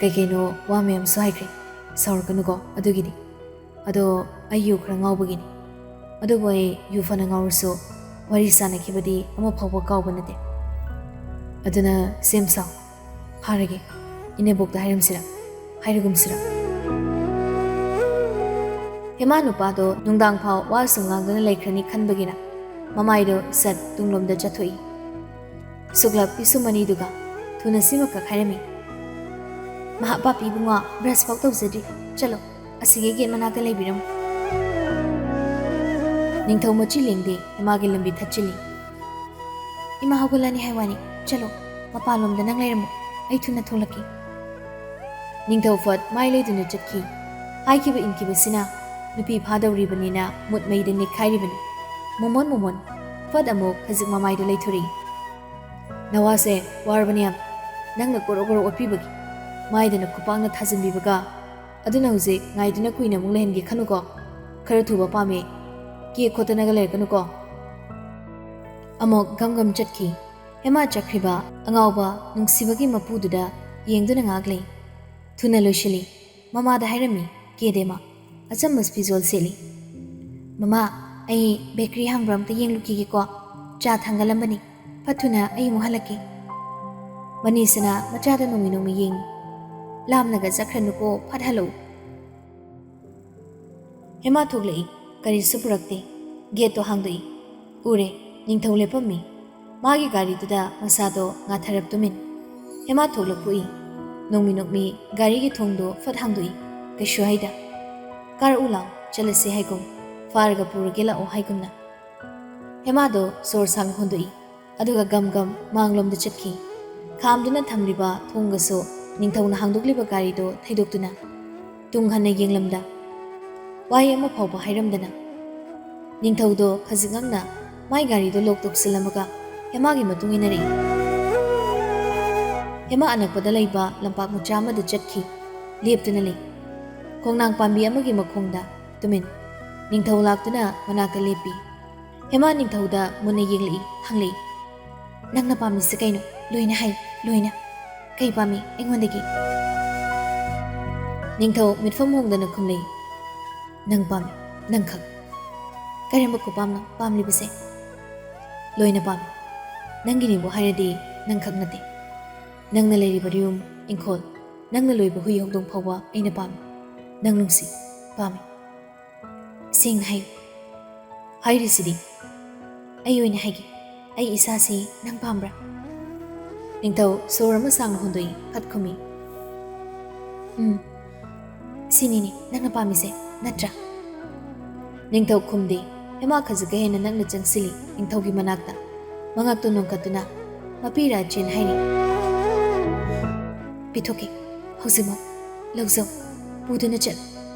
ꯀꯩ ꯀꯩꯅꯣ ꯋꯥ ꯃꯌꯥꯝꯁꯨ ꯍꯥꯏꯈ꯭ꯔꯦ꯫ ꯁꯥꯎꯔꯛꯀꯅꯨꯀꯣ ꯑꯗꯨꯒꯤꯗꯤ꯫ ꯑꯗꯣ ꯑꯩ ꯌꯨ ꯈꯔ ꯉꯥꯎꯕꯒꯤꯅꯤ꯫ ꯑꯗꯨꯕꯨ ꯑꯩ ꯌꯨ ꯐꯅ ꯉꯥꯎꯔꯁꯨ ꯋꯥꯔꯤ ꯁꯥꯟꯅꯈꯤꯕꯗꯤ ꯑꯃ ꯐꯥꯎꯕ ꯀꯥꯎꯕ ꯅꯠꯇꯦ꯫ ꯑꯗꯨꯅ ꯁꯦꯝ ꯁꯥꯎ꯫ ꯐꯥꯔꯒꯦ꯫ ꯏꯅꯦꯕꯣꯛꯇ ꯍꯥꯏꯔꯝꯁꯤꯔ? ꯍꯥꯏꯔꯒꯨꯝꯁꯤꯔ? ꯍꯦꯃꯥ ꯅꯨꯄꯥꯗꯣ ꯅꯨꯡꯗꯥꯡ ꯐꯥꯎ ꯋꯥ ꯁꯨꯝ ꯉꯥꯡꯗꯨꯅ ꯂꯩꯈ꯭ꯔꯅꯤ ꯈꯟꯕꯒꯤꯔ ꯃꯃꯥꯏꯗꯣ ꯁꯠ ꯇꯨꯡꯂꯣꯝꯗ ꯆꯠꯊꯣꯛꯏ꯫ ꯁꯨꯛꯂꯞ ꯄꯤꯁꯨꯝ ꯑꯅꯤꯗꯨꯒ ꯊꯨꯅ ꯁꯤꯃꯈꯛ ꯍꯥꯏꯔꯝꯃꯤ꯫ ꯃꯍꯥꯛ ꯄꯥꯄꯤ ꯏꯕꯨꯡꯉꯣ, ꯕ꯭ꯔꯁ ꯐꯥꯎ ꯇꯧꯖꯗ꯭ꯔꯤ꯫ ꯆꯠꯂꯣ, ꯑꯁꯤꯒꯤ ꯒꯦꯠ ꯃꯅꯥꯛꯇ ꯂꯩꯕꯤꯔꯝꯃꯨ꯫ ꯅꯤꯡꯊꯧ ꯃꯆꯤ ꯂꯦꯡꯗꯦ ꯏꯃꯥꯒꯤ ꯂꯝꯕꯤ ꯊꯠꯆꯤꯜꯂꯤ꯫ ꯏꯃꯥ ꯍꯧꯒꯠꯂꯅꯤ ꯍꯥꯏ ꯋꯥꯅꯤ꯫ ꯆꯠꯂꯣ, ꯃꯄꯥꯟꯂꯣꯝꯗ ꯅꯪ ꯂꯩꯔꯝꯃꯨ꯫ ꯑꯩ ꯊꯨꯅ ꯊꯣꯛꯂꯛꯀꯦ꯫ ꯅꯤꯡꯊꯧ ꯐꯠ ꯃꯥꯏ ꯂꯩꯗꯨꯅ ꯆꯠꯈꯤ꯫ ꯍꯥꯏꯈꯤꯕ ꯏꯟꯈꯤꯕꯁꯤꯅ ꯅꯨꯄꯤ ꯐꯥꯗꯧꯔꯤꯕꯅꯤꯅ ꯃꯨꯠ ꯃꯩꯗ ꯅꯤꯛꯈꯥꯏꯔꯤꯕꯅꯤ꯫ ꯃꯣꯃꯣꯟ, ꯃꯣꯃꯣꯟ, ꯐꯠ ꯑꯃꯨꯛ ꯈꯖꯤꯛ ꯃꯃꯥꯏꯗꯨ ꯂꯩꯊꯣꯔꯛꯏ꯫ "ꯅꯋꯥꯁꯦ ꯋꯥꯔꯕꯅꯦ ꯌꯥꯝ꯫ ꯅꯪꯅ ꯒꯣꯔꯣ ꯒꯣꯔꯣ ꯑꯣꯠꯄꯤꯕꯒꯤ ꯃꯥꯏꯗꯅ ꯈꯨꯄꯥꯛꯅ ꯊꯥꯖꯤꯟꯕꯤꯕꯒ, ꯑꯗꯨꯅ ꯍꯧꯖꯤꯛ ꯉꯥꯏꯗꯨꯅ ꯀꯨꯏꯅ ꯑꯃꯨꯛ ꯂꯩꯍꯟꯒꯦ ꯈꯟꯅꯨꯀꯣ꯫ ꯈꯔ ꯊꯨꯕ ꯄꯥꯝꯃꯦ꯫ ꯀꯦ ꯈꯣꯠꯇꯅꯒ ꯂꯩꯔꯛꯀꯅꯨꯀꯣ꯫" ꯑꯃꯨꯛ ꯒꯝ ꯒꯝ ꯆꯠꯈꯤ꯫ ꯍꯦꯃꯥ ꯆꯠꯈ꯭ꯔꯤꯕ ꯑꯉꯥꯎꯕ ꯅꯨꯡꯁꯤꯕꯒꯤ ꯃꯄꯨꯗꯨꯗ ꯌꯦꯡꯗꯨꯅ ꯉꯥꯏꯍꯥꯛ ꯂꯩ꯫ ꯊꯨꯅ ꯂꯣꯏꯁꯤꯜꯂꯤ꯫ ꯃꯃꯥꯗ ꯍꯥꯏꯔꯝꯃꯤ ꯀꯦꯗꯦꯃ꯫ ꯑꯆꯝꯕ ꯐꯤꯖꯣꯜ ꯁꯦꯠꯂꯤ꯫ "ꯃꯃꯥ, ꯑꯩ ꯕꯦꯀꯔꯤ ꯍꯥꯡꯕ꯭ꯔꯥ ꯑꯝꯇ ꯌꯦꯡꯂꯨꯈꯤꯒꯦꯀꯣ꯫ ꯆꯥ ꯊꯥꯡꯒꯠꯂꯝꯕꯅꯤ꯫ ꯐꯠ ꯊꯨꯅ ꯑꯩ ꯑꯃꯨꯛ ꯍꯜꯂꯛꯀꯦ꯫" ꯃꯅꯤꯁꯅꯥ ꯃꯆꯥꯗ ꯅꯣꯡꯃꯤ ꯅꯣꯡꯃꯤ ꯌꯦꯡꯉꯤ꯫ "ꯂꯥꯝꯂꯒ ꯆꯠꯈ꯭ꯔꯅꯨꯀꯣ, ꯐꯠ ꯍꯜꯂꯛꯎ꯫" ꯍꯦꯃꯥ ꯊꯣꯛꯂꯛꯏ꯫ ꯀꯔꯤꯁꯨ ꯄꯨꯔꯛꯇꯦ꯫ ꯒꯦꯠꯇꯣ ꯍꯥꯡꯗꯣꯛꯏ꯫ ꯎꯔꯦ, ꯅꯤꯡꯊꯧ ꯂꯦꯞꯄꯝꯃꯤ꯫ ꯃꯥꯒꯤ ꯒꯥꯔꯤꯗꯨꯗ ꯃꯁꯥꯗꯣ ꯉꯥꯊꯔꯞ ꯇꯨꯃꯤꯟ꯫ ꯍꯦꯃꯥ ꯊꯣꯛꯂꯛꯄ ꯎꯏ꯫ ꯅꯣꯡꯃꯤ ꯅꯣꯡꯃꯤ ꯒꯥꯔꯤꯒꯤ ꯊꯣꯡꯗꯣ ꯐꯠ ꯍꯥꯡꯗꯣꯛꯏ꯫ ꯀꯩꯁꯨ ꯍꯥꯏꯗ꯫ "ꯀꯥꯔꯛꯎ ꯂꯥꯎ, ꯆꯠꯂꯁꯦ" ꯍꯥꯏꯒꯨꯝ, ꯐꯥꯔꯒ ꯄꯨꯔꯒꯦ ꯂꯥꯛꯑꯣ ꯍꯥꯏꯒꯨꯝꯅ꯫ ꯍꯦꯃꯥꯗꯣ ꯁꯣꯔ ꯁꯥꯡꯅ ꯍꯣꯟꯗꯣꯛꯏ꯫ ꯑꯗꯨꯒ ꯒꯝ ꯒꯝ ꯃꯥꯡꯂꯣꯝꯗ ꯆꯠꯈꯤ꯫ ꯈꯥꯝꯗꯨꯅ ꯊꯝꯂꯤꯕ ꯊꯣꯡꯒꯁꯨ ꯅꯤꯡꯊꯧꯅ ꯍꯥꯡꯗꯣꯛꯂꯤꯕ ꯒꯥꯔꯤꯗꯣ ꯊꯩꯗꯣꯛꯇꯨꯅ ꯇꯨꯡ ꯍꯟꯅ ꯌꯦꯡꯂꯝꯗ ꯋꯥꯍꯩ ꯑꯃ ꯐꯥꯎꯕ ꯍꯥꯏꯔꯝꯗꯅ ꯅꯤꯡꯊꯧꯗꯣ ꯈꯖꯤꯛ ꯉꯛꯅ ꯃꯥꯏ ꯒꯥꯔꯤꯗꯣ ꯂꯣꯛ ꯇꯧꯁꯤꯜꯂꯝꯃꯒ ꯍꯦꯃꯥꯒꯤ ꯃꯇꯨꯡ ꯏꯟꯅꯔꯛꯏ꯫ ꯍꯦꯃꯥ ꯑꯅꯛꯄꯗ ꯂꯩꯕ ꯂꯝꯄꯥꯛ ꯃꯆꯥ ꯑꯃꯗ ꯆꯠꯈꯤ꯫ ꯂꯦꯞꯇꯨꯅ ꯂꯩ꯫ ꯈꯣꯡꯅꯥꯡ ꯄꯥꯝꯕꯤ ꯑꯃꯒꯤ ꯃꯈꯣꯡꯗ ꯇꯨꯃꯤꯟ꯫ ꯅꯤꯡꯊꯧ ꯂꯥꯛꯇꯨꯅ ꯃꯅꯥꯛꯇ ꯂꯦꯞꯄꯤ꯫ ꯍꯦꯃꯥ ꯅꯤꯡꯊꯧꯗ ꯃꯨꯟꯅ ꯌꯦꯡꯂꯛꯏ, ꯍꯪꯂꯛꯏ, "ꯅꯪꯅ ꯄꯥꯝꯃꯤꯁꯦ ꯀꯩꯅꯣ? ꯂꯣꯏꯅ ꯍꯥꯏ, ꯂꯣꯏꯅ꯫ ꯀꯩ ꯄꯥꯝꯃꯤ ꯑꯩꯉꯣꯟꯗꯒꯤ?" ꯅꯤꯡꯊꯧ ꯃꯤꯠꯐꯝ ꯍꯣꯡꯗꯅ ꯈꯨꯝꯂꯛꯏ, "ꯅꯪ ꯄꯥꯝꯃꯤ, ꯅꯪꯈꯛ꯫" "ꯀꯔꯝꯕ ꯈꯨꯄꯥꯝꯅꯣ ꯄꯥꯝꯂꯤꯕꯁꯦ?" "ꯂꯣꯏꯅ ꯄꯥꯝꯃꯤ꯫ ꯅꯪꯒꯤꯅꯤꯕꯨ ꯍꯥꯏꯔꯗꯤ ꯅꯪꯈꯛ ꯅꯠꯇꯦ꯫ ꯅꯪꯅ ꯂꯩꯔꯤꯕ ꯌꯨꯝ, ꯏꯪꯈꯣꯜ, ꯅꯪꯅ ꯂꯣꯏꯕ ꯍꯨꯏ ꯍꯧꯗꯣꯡ ꯐꯥꯎꯕ ꯑꯩꯅ ꯄꯥꯝꯃꯤ꯫ ꯅꯪ ꯅꯨꯡꯁꯤ, ꯄꯥꯝꯃꯤ꯫" "ꯁꯦꯡꯅ ꯍꯥꯏꯌꯨ꯫" "ꯍꯥꯏꯔꯤꯁꯤꯗꯤ꯫ ꯑꯩ ꯑꯣꯏꯅ ꯍꯥꯏꯒꯦ꯫ ꯑꯩ ꯏꯁꯥꯁꯤ ꯅꯪ ꯄꯥꯝꯕ꯭ꯔꯥ?" ꯅꯤꯡꯊꯧ ꯁꯣꯔ ꯑꯃ ꯁꯥꯡꯅ ꯍꯣꯟꯗꯣꯛꯏ, ꯐꯠ ꯈꯨꯝꯃꯤ, "ꯎꯝ, ꯁꯤꯅꯤꯅꯦ ꯅꯪꯅ ꯄꯥꯝꯃꯤꯁꯦ, ꯅꯠꯇ꯭ꯔꯥ?" ꯅꯤꯡꯊꯧ ꯈꯨꯝꯗꯦ꯫ ꯍꯦꯃꯥ ꯈꯖꯤꯛꯀ ꯍꯦꯟꯅ ꯅꯛꯅ ꯆꯪꯁꯤꯜꯂꯤ ꯅꯤꯡꯊꯧꯒꯤ ꯃꯅꯥꯛꯇ꯫ ꯃꯉꯛꯇꯣ ꯅꯣꯟꯈꯠꯇꯨꯅ, "ꯃꯄꯤ ꯔꯥꯖꯦꯟ ꯍꯥꯏꯔꯤ꯫" "ꯄꯤꯊꯣꯛꯀꯦ꯫ ꯍꯧꯖꯤꯛꯃꯛ꯫ ꯂꯧꯖꯧ꯫ ꯄꯨꯗꯨꯅ ꯆꯠꯂꯨ꯫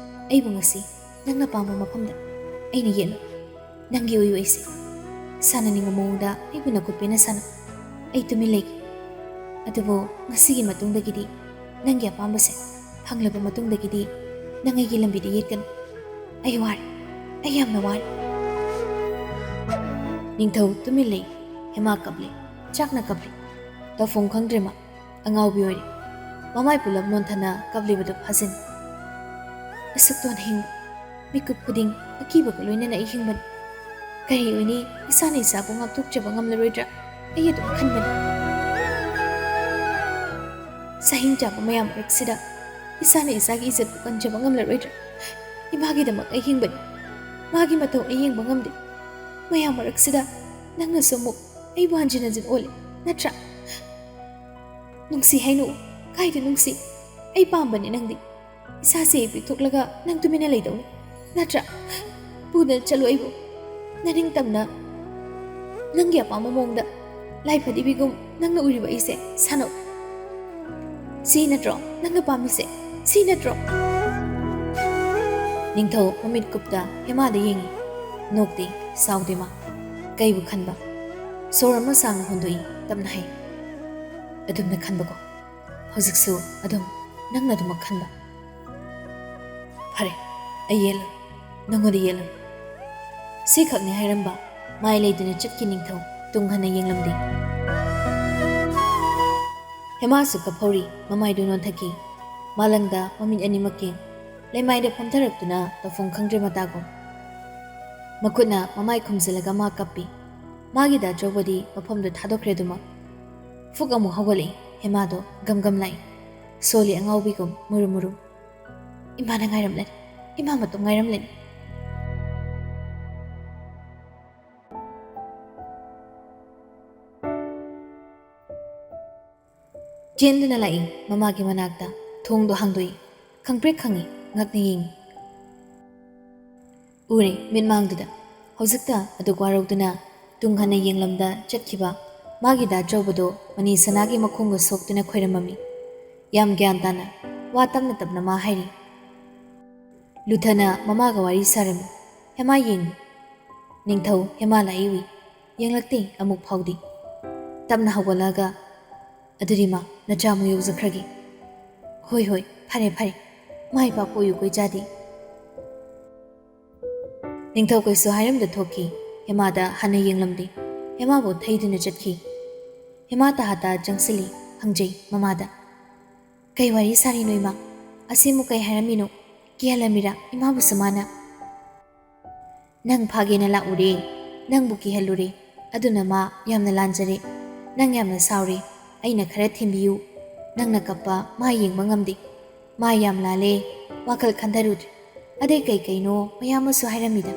ꯑꯩꯕꯨ ꯉꯁꯤ ꯅꯪꯅ ꯄꯥꯝꯕ ꯃꯐꯝꯗ ꯑꯩꯅ ꯌꯦꯠꯂꯨ꯫ ꯅꯪꯒꯤ ꯑꯣꯏꯌꯨ ꯑꯩꯁꯦ꯫ ꯁꯥꯟꯅꯅꯤꯡꯕ ꯃꯑꯣꯡꯗ ꯑꯩꯕꯨ ꯅꯈꯨꯠ ꯄꯦꯟꯅ ꯁꯥꯟꯅꯧ꯫ ꯑꯩ ꯇꯨꯃꯤꯟ ꯂꯩꯒꯦ꯫ ꯑꯗꯨꯕꯨ ꯉꯁꯤꯒꯤ ꯃꯇꯨꯡꯗꯒꯤꯗꯤ ꯅꯪꯒꯤ ꯑꯄꯥꯝꯕꯁꯦ ꯐꯪꯂꯕ ꯃꯇꯨꯡꯗꯒꯤꯗꯤ ꯅꯪ ꯑꯩꯒꯤ ꯂꯝꯕꯤꯗ ꯌꯦꯠꯀꯅꯨ꯫ ꯑꯩ ꯋꯥꯔꯦ꯫ ꯑꯩ ꯌꯥꯝꯅ ꯋꯥꯔꯦ꯫ ꯅꯤꯡꯊꯧ ꯇꯨꯃꯤꯟ ꯂꯩ꯫ ꯍꯦꯃꯥ ꯀꯞꯂꯤ꯫ ꯆꯥꯛꯅ ꯀꯞꯂꯤ꯫ ꯇꯧꯐꯝ ꯈꯪꯗ꯭ꯔꯦ ꯃꯥ꯫ ꯑꯉꯥꯎꯕꯤ ꯑꯣꯏꯔꯦ꯫ ꯃꯃꯥꯏ ꯄꯨꯂꯞ ꯅꯣꯟꯊꯅ ꯀꯞꯂꯤꯕꯗꯨ ꯐꯥꯖꯤꯟ꯫ ꯑꯁꯨꯛ ꯇꯣꯟꯅ ꯍꯤꯡꯕ꯫ ꯃꯤꯀꯨꯞ ꯈꯨꯗꯤꯡ ꯑꯀꯤꯕꯒ ꯂꯣꯏꯅꯅ ꯑꯩ ꯍꯤꯡꯕꯅꯤ꯫ ꯀꯔꯤ ꯑꯣꯏꯅꯤ? ꯏꯁꯥꯅ ꯏꯁꯥꯕꯨ ꯉꯥꯛꯊꯣꯛꯆꯕ ꯉꯝꯂꯔꯣꯏꯗ꯭ꯔꯥ? ꯑꯩ ꯑꯗꯨꯝ ꯈꯟꯕꯅꯤ꯫ ꯁꯍꯤꯡ ꯆꯥꯕ ꯃꯌꯥꯝ ꯃꯔꯛꯁꯤꯗ ꯏꯁꯥꯅ ꯏꯁꯥꯒꯤ ꯏꯖꯠꯄꯨ ꯀꯟꯖꯕ ꯉꯝꯂꯔꯣꯏꯗ꯭ꯔꯥ? ꯏꯃꯥꯒꯤꯗꯃꯛ ꯑꯩ ꯍꯤꯡꯕꯅꯤ꯫ ꯃꯥꯒꯤ ꯃꯇꯧ ꯑꯩ ꯌꯦꯡꯕ ꯉꯝꯗꯦ꯫ ꯃꯌꯥꯝ ꯃꯔꯛꯁꯤꯗ ꯅꯪꯅꯁꯨ ꯑꯃꯨꯛ ꯑꯩꯕꯨ ꯍꯟꯖꯤꯟ ꯍꯟꯖꯤꯟ ꯑꯣꯜꯂꯦ, ꯅꯠꯇ꯭ꯔꯥ? ꯅꯨꯡꯁꯤ ꯍꯥꯏꯅꯨ꯫ ꯀꯥꯏꯗ ꯅꯨꯡꯁꯤ? ꯑꯩ ꯄꯥꯝꯕꯅꯤ ꯅꯪꯗꯤ꯫ ꯏꯁꯥꯁꯦ ꯄꯤꯊꯣꯛꯂꯒ ꯅꯪ ꯇꯨꯃꯤꯟꯅ ꯂꯩꯗꯧꯅꯤ, ꯅꯠꯇ꯭ꯔꯥ? ꯄꯨꯗꯅ ꯆꯠꯂꯨ ꯑꯩꯕꯨ꯫ ꯅꯅꯤꯡꯇꯝꯅ ꯅꯪꯒꯤ ꯑꯄꯥꯝꯕ ꯃꯑꯣꯡꯗ ꯂꯥꯏꯐꯗꯤꯕꯤꯒꯨꯝ ꯅꯪꯅ ꯎꯔꯤꯕ ꯑꯩꯁꯦ ꯁꯥꯟꯅꯧ꯫ ꯁꯤ ꯅꯠꯇ꯭ꯔꯣ ꯅꯪꯅ ꯄꯥꯝꯃꯤꯁꯦ? ꯁꯤ ꯅꯠꯇ꯭ꯔꯣ? ꯅꯤꯡꯊꯧ ꯃꯃꯤꯠ ꯀꯨꯞꯇ ꯍꯦꯃꯥꯗ ꯌꯦꯡꯉꯤ꯫ ꯅꯣꯛꯇꯦ, ꯁꯥꯎꯗꯦ ꯃꯥ꯫ ꯀꯩꯕꯨ ꯈꯟꯕ? ꯁꯣꯔ ꯑꯃ ꯁꯥꯡꯅ ꯍꯣꯟꯗꯣꯛꯏ, ꯇꯞꯅ ꯍꯥꯏ, "ꯑꯗꯨꯝꯅ ꯈꯟꯕꯀꯣ꯫ ꯍꯧꯖꯤꯛꯁꯨ ꯑꯗꯨꯝ ꯅꯪꯅ ꯑꯗꯨꯃꯛ ꯈꯟꯕ꯫ ꯐꯔꯦ, ꯑꯩ ꯌꯦꯜꯂꯣꯏ, ꯅꯪꯉꯣꯟꯗ ꯌꯦꯜꯂꯣꯏ꯫" ꯁꯤꯈꯛꯅꯤ ꯍꯥꯏꯔꯝꯕ, ꯃꯥꯏ ꯂꯩꯗꯨꯅ ꯆꯠꯈꯤ ꯅꯤꯡꯊꯧ, ꯇꯨꯡ ꯍꯟꯅ ꯌꯦꯡꯂꯝꯗꯦ꯫ ꯍꯦꯃꯥꯁꯨ ꯀꯞꯍꯧꯔꯤ, ꯃꯃꯥꯏꯗꯨ ꯅꯣꯟꯊꯈꯤ꯫ ꯃꯥꯂꯪꯗ ꯃꯃꯤꯠ ꯑꯅꯤꯃꯛ ꯌꯦꯡ, ꯂꯩꯃꯥꯏꯗ ꯐꯝꯊꯔꯛꯇꯨꯅ ꯇꯧꯐꯝ ꯈꯪꯗ꯭ꯔꯦ ꯃꯇꯥꯒꯨꯝ꯫ ꯃꯈꯨꯠꯅ ꯃꯃꯥꯏ ꯈꯨꯝꯖꯤꯜꯂꯒ ꯃꯥ ꯀꯞꯄꯤ꯫ ꯃꯥꯒꯤ ꯗꯥ ꯆꯧꯕꯗꯤ ꯃꯐꯝꯗꯨ ꯊꯥꯗꯣꯛꯈ꯭ꯔꯦ ꯑꯗꯨꯃꯛ꯫ ꯐꯨꯛ ꯑꯃꯨꯛ ꯍꯧꯒꯠꯂꯛꯏ, ꯍꯦꯃꯥꯗꯣ ꯒꯝ ꯒꯝ ꯂꯥꯛꯏ꯫ ꯁꯣꯜꯂꯤ ꯑꯉꯥꯎꯕꯤꯒꯨꯝ ꯃꯨꯔꯨꯝ ꯃꯨꯔꯨꯝ꯫ "ꯏꯃꯥꯅ ꯉꯥꯏꯔꯝꯂꯅꯤ, ꯏꯃꯥ ꯃꯇꯣꯝ ꯉꯥꯏꯔꯝꯂꯅꯤ꯫" ꯆꯦꯟꯗꯨꯅ ꯂꯥꯛꯏ ꯃꯃꯥꯒꯤ ꯃꯅꯥꯛꯇ, ꯊꯣꯡꯗꯣ ꯍꯥꯡꯗꯣꯛꯏ, ꯈꯪꯄ꯭ꯔꯦꯛ ꯈꯪꯉꯤ, ꯉꯛꯅ ꯌꯦꯡꯉꯤ꯫ ꯎꯔꯦ ꯃꯤꯠꯃꯥꯡꯗꯨꯗ꯫ ꯍꯧꯖꯤꯛꯇ ꯑꯗꯨꯛ ꯋꯥꯔꯧꯗꯨꯅ ꯇꯨꯡ ꯍꯟꯅ ꯌꯦꯡꯂꯝꯗ ꯆꯠꯈꯤꯕ ꯃꯥꯒꯤ ꯗꯥ ꯆꯧꯕꯗꯣ ꯃꯅꯤ ꯁꯅꯥꯒꯤ ꯃꯈꯣꯡꯒ ꯁꯣꯛꯇꯨꯅ ꯈꯣꯏꯔꯝꯃꯝꯃꯤ꯫ ꯌꯥꯝ ꯒ꯭ꯌꯥꯟ ꯇꯥꯅ, ꯋꯥ ꯇꯞꯅ ꯇꯞꯅ ꯃꯥ ꯍꯥꯏꯔꯤ꯫ ꯂꯨꯊꯅ ꯃꯃꯥꯒ ꯋꯥꯔꯤ ꯁꯥꯔꯝꯃꯤ꯫ ꯍꯦꯃꯥ ꯌꯦꯡꯉꯤ꯫ ꯅꯤꯡꯊꯧ ꯍꯦꯃꯥ ꯂꯥꯛꯏ ꯎꯏ꯫ ꯌꯦꯡꯂꯛꯇꯦ ꯑꯃꯨꯛ ꯐꯥꯎꯗꯤ꯫ ꯇꯞꯅ ꯍꯧꯒꯠꯂꯛꯑꯒ, "ꯑꯗꯨꯗꯤ ꯃꯥ, ꯅꯆꯥ ꯑꯃꯨꯛ ꯌꯧꯖꯈ꯭ꯔꯒꯦ꯫" "ꯍꯣꯏ, ꯍꯣꯏ, ꯐꯔꯦ, ꯐꯔꯦ꯫ ꯃꯥꯏ ꯄꯥꯛꯄ ꯑꯣꯏꯌꯨ ꯀꯣ ꯏꯆꯥꯗꯤ꯫" ꯅꯤꯡꯊꯧ ꯀꯩꯁꯨ ꯍꯥꯏꯔꯝꯗ ꯊꯣꯛꯈꯤ꯫ ꯍꯦꯃꯥꯗ ꯍꯟꯅ ꯌꯦꯡꯂꯝꯗꯦ꯫ ꯍꯦꯃꯥꯕꯨ ꯊꯩꯗꯨꯅ ꯆꯠꯈꯤ꯫ ꯍꯦꯃꯥ ꯇꯍꯥꯇꯥ ꯆꯪꯁꯤꯜꯂꯤ꯫ ꯍꯪꯖꯩ ꯃꯃꯥꯗ, "ꯀꯩ ꯋꯥꯔꯤ ꯁꯥꯔꯤꯅꯣ ꯏꯃꯥ? ꯑꯁꯤꯃꯨꯛ ꯀꯩ ꯍꯥꯏꯔꯝꯃꯤꯅꯣ? ꯀꯤꯍꯜꯂꯝꯃꯤꯔꯥ ꯏꯃꯥꯕꯨꯁꯨ ꯃꯥꯅ?" "ꯅꯪ ꯐꯥꯒꯦꯅ ꯂꯥꯛꯎꯔꯦ꯫ ꯅꯪꯕꯨ ꯀꯤꯍꯜꯂꯨꯔꯦ꯫ ꯑꯗꯨꯅ ꯃꯥ ꯌꯥꯝꯅ ꯂꯥꯟꯖꯔꯦ꯫ ꯅꯪ ꯌꯥꯝꯅ ꯁꯥꯎꯔꯦ꯫ ꯑꯩꯅ ꯈꯔ ꯊꯦꯝꯕꯤꯌꯨ꯫ ꯅꯪꯅ ꯀꯞꯄ ꯃꯥ ꯌꯦꯡꯕ ꯉꯝꯗꯦ꯫ ꯃꯥ ꯌꯥꯝ ꯂꯥꯜꯂꯦ꯫ ꯋꯥꯈꯜ ꯈꯟꯊꯔꯨꯗ꯭ꯔꯦ꯫ ꯑꯗꯩ ꯀꯩ ꯀꯩꯅꯣ ꯃꯌꯥꯝ ꯑꯃꯁꯨ ꯍꯥꯏꯔꯝꯃꯤꯗ꯫"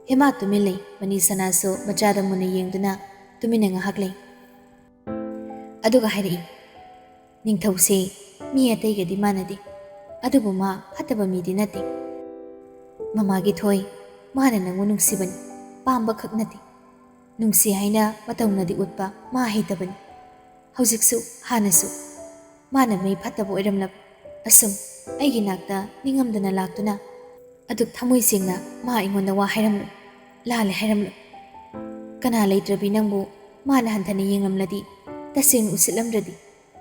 ꯍꯦꯃꯥ ꯇꯨꯃꯤꯟ ꯂꯩ꯫ ꯃꯅꯤ ꯁꯅꯥꯁꯨ ꯃꯆꯥꯗ ꯃꯨꯟꯅ ꯌꯦꯡꯗꯨꯅ ꯇꯨꯃꯤꯟꯅ ꯉꯥꯏꯍꯥꯛ ꯂꯩ꯫ ꯑꯗꯨꯒ ꯍꯥꯏꯔꯛꯏ, "ꯅꯤꯡꯊꯧꯁꯦ ꯃꯤ ꯑꯇꯩꯒꯗꯤ ꯃꯥꯟꯅꯗꯦ, ꯑꯗꯨꯕꯨ ꯃꯥ ꯐꯠꯇꯕ ꯃꯤꯗꯤ ꯅꯠꯇꯦ꯫ ꯃꯃꯥꯒꯤ ꯊꯣꯏ, ꯃꯥꯅ ꯅꯪꯕꯨ ꯅꯨꯡꯁꯤꯕꯅꯤ, ꯄꯥꯝꯕꯈꯛ ꯅꯠꯇꯦ꯫ ꯅꯨꯡꯁꯤ ꯍꯥꯏꯅ ꯃꯇꯧꯅꯗꯤ ꯎꯠꯄ ꯃꯥ ꯍꯩꯇꯕꯅꯤ꯫ ꯍꯧꯖꯤꯛꯁꯨ, ꯍꯥꯟꯅꯁꯨ ꯃꯥꯅ ꯃꯤ ꯐꯠꯇꯕ ꯑꯣꯏꯔꯝꯂꯕ ꯑꯁꯨꯝ ꯑꯩꯒꯤ ꯅꯥꯛꯇ ꯅꯤꯡꯉꯝꯗꯅ ꯂꯥꯛꯇꯨꯅ ꯑꯗꯨꯛ ꯊꯃꯣꯏ ꯁꯦꯡꯅ ꯃꯥ ꯑꯩꯉꯣꯟꯗ ꯋꯥ ꯍꯥꯏꯔꯝꯂꯣꯏ, ꯂꯥꯜꯂꯦ ꯍꯥꯏꯔꯝꯂꯣꯏ꯫ ꯀꯅꯥ ꯂꯩꯇ꯭ꯔꯕꯤ ꯅꯪꯕꯨ ꯃꯥꯅ ꯍꯟꯊꯅ ꯌꯦꯡꯂꯝꯂꯗꯤ, ꯇꯁꯦꯡꯅ ꯎꯁꯤꯠꯂꯝꯗ꯭ꯔꯗꯤ,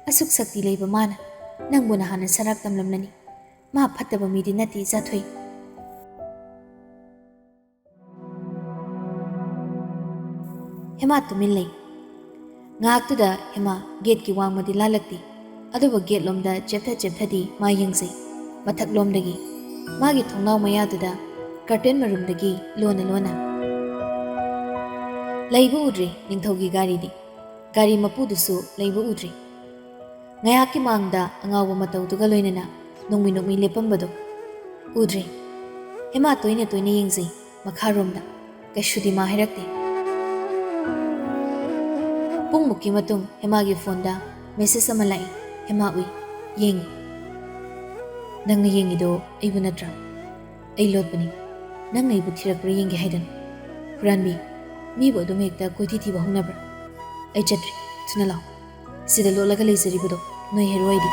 ꯑꯁꯨꯛ ꯁꯛꯇꯤ ꯂꯩꯕ ꯃꯥꯅ ꯅꯪꯕꯨ ꯅꯍꯥꯟꯅ ꯁꯔꯥꯛ ꯇꯝꯂꯝꯂꯅꯤ꯫ ꯃꯥ ꯐꯠꯇꯕ ꯃꯤꯗꯤ ꯅꯠꯇꯦ ꯏꯆꯥꯊꯣꯏ꯫" ꯍꯦꯃꯥ ꯇꯨꯃꯤꯟ ꯂꯩ꯫ ꯉꯥꯏꯍꯥꯛꯇꯨꯗ ꯍꯦꯃꯥ ꯒꯦꯠꯀꯤ ꯋꯥꯡꯃꯗꯤ ꯂꯥꯜꯂꯛꯇꯦ, ꯑꯗꯨꯕꯨ ꯒꯦꯠꯂꯣꯝꯗ ꯆꯦꯞꯊ ꯆꯦꯞꯊꯗꯤ ꯃꯥ ꯌꯦꯡꯖꯩ꯫ ꯃꯊꯛꯂꯣꯝꯗꯒꯤ ꯃꯥꯒꯤ ꯊꯣꯡꯅꯥꯎ ꯃꯌꯥꯗꯨꯗ ꯀꯔꯇꯦꯟ ꯃꯔꯨꯝꯗꯒꯤ ꯂꯣꯟꯅ ꯂꯣꯟꯅ꯫ ꯂꯩꯕ ꯎꯗ꯭ꯔꯦ ꯅꯤꯡꯊꯧꯒꯤ ꯒꯥꯔꯤꯗꯤ꯫ ꯒꯥꯔꯤ ꯃꯄꯨꯗꯨꯁꯨ ꯂꯩꯕ ꯎꯗ꯭ꯔꯦ꯫ ꯉꯥꯏꯍꯥꯛꯀꯤ ꯃꯥꯡꯗ ꯑꯉꯥꯎꯕ ꯃꯇꯧꯗꯨꯒ ꯂꯣꯏꯅꯅ ꯅꯣꯡꯃꯤ ꯅꯣꯡꯃꯤ ꯂꯦꯞꯄꯝꯕꯗꯣ ꯎꯗ꯭ꯔꯦ꯫ ꯍꯦꯃꯥ ꯇꯣꯏꯅ ꯇꯣꯏꯅ ꯌꯦꯡꯖꯩ ꯃꯈꯥꯔꯣꯝꯗ꯫ ꯀꯩꯁꯨꯗꯤ ꯃꯥ ꯍꯥꯏꯔꯛꯇꯦ꯫ ꯄꯨꯡꯃꯨꯛꯀꯤ ꯃꯇꯨꯡ ꯍꯦꯃꯥꯒꯤ ꯐꯣꯟꯗ ꯃꯦꯁꯦꯖ ꯑꯃ ꯂꯥꯛꯏ꯫ ꯍꯦꯃꯥ ꯎꯏ꯫ ꯌꯦꯡꯉꯤ꯫ "ꯅꯪꯅ ꯌꯦꯡꯉꯤꯗꯣ ꯑꯩꯕꯨ ꯅꯠꯇ꯭ꯔꯥ? ꯑꯩ ꯂꯣꯠꯄꯅꯤ꯫ ꯅꯪꯅ ꯑꯩꯕꯨ ꯊꯤꯔꯛꯄ꯭ꯔꯥ ꯌꯦꯡꯒꯦ ꯍꯥꯏꯗꯅ꯫ ꯍꯨꯔꯥꯟꯕꯤ, ꯃꯤꯕꯨ ꯑꯗꯨꯝ ꯍꯦꯛꯇ ꯀꯣꯏꯊꯤ ꯊꯤꯕ ꯍꯧꯅꯕ꯭ꯔꯥ? ꯑꯩ ꯆꯠꯇ꯭ꯔꯤ꯫ ꯊꯨꯅ ꯂꯥꯛꯑꯣ꯫ ꯁꯤꯗ ꯂꯣꯠꯂꯒ ꯂꯩꯖꯔꯤꯕꯗꯣ ꯅꯣꯏ ꯍꯦꯔꯣ ꯑꯩꯗꯤ꯫"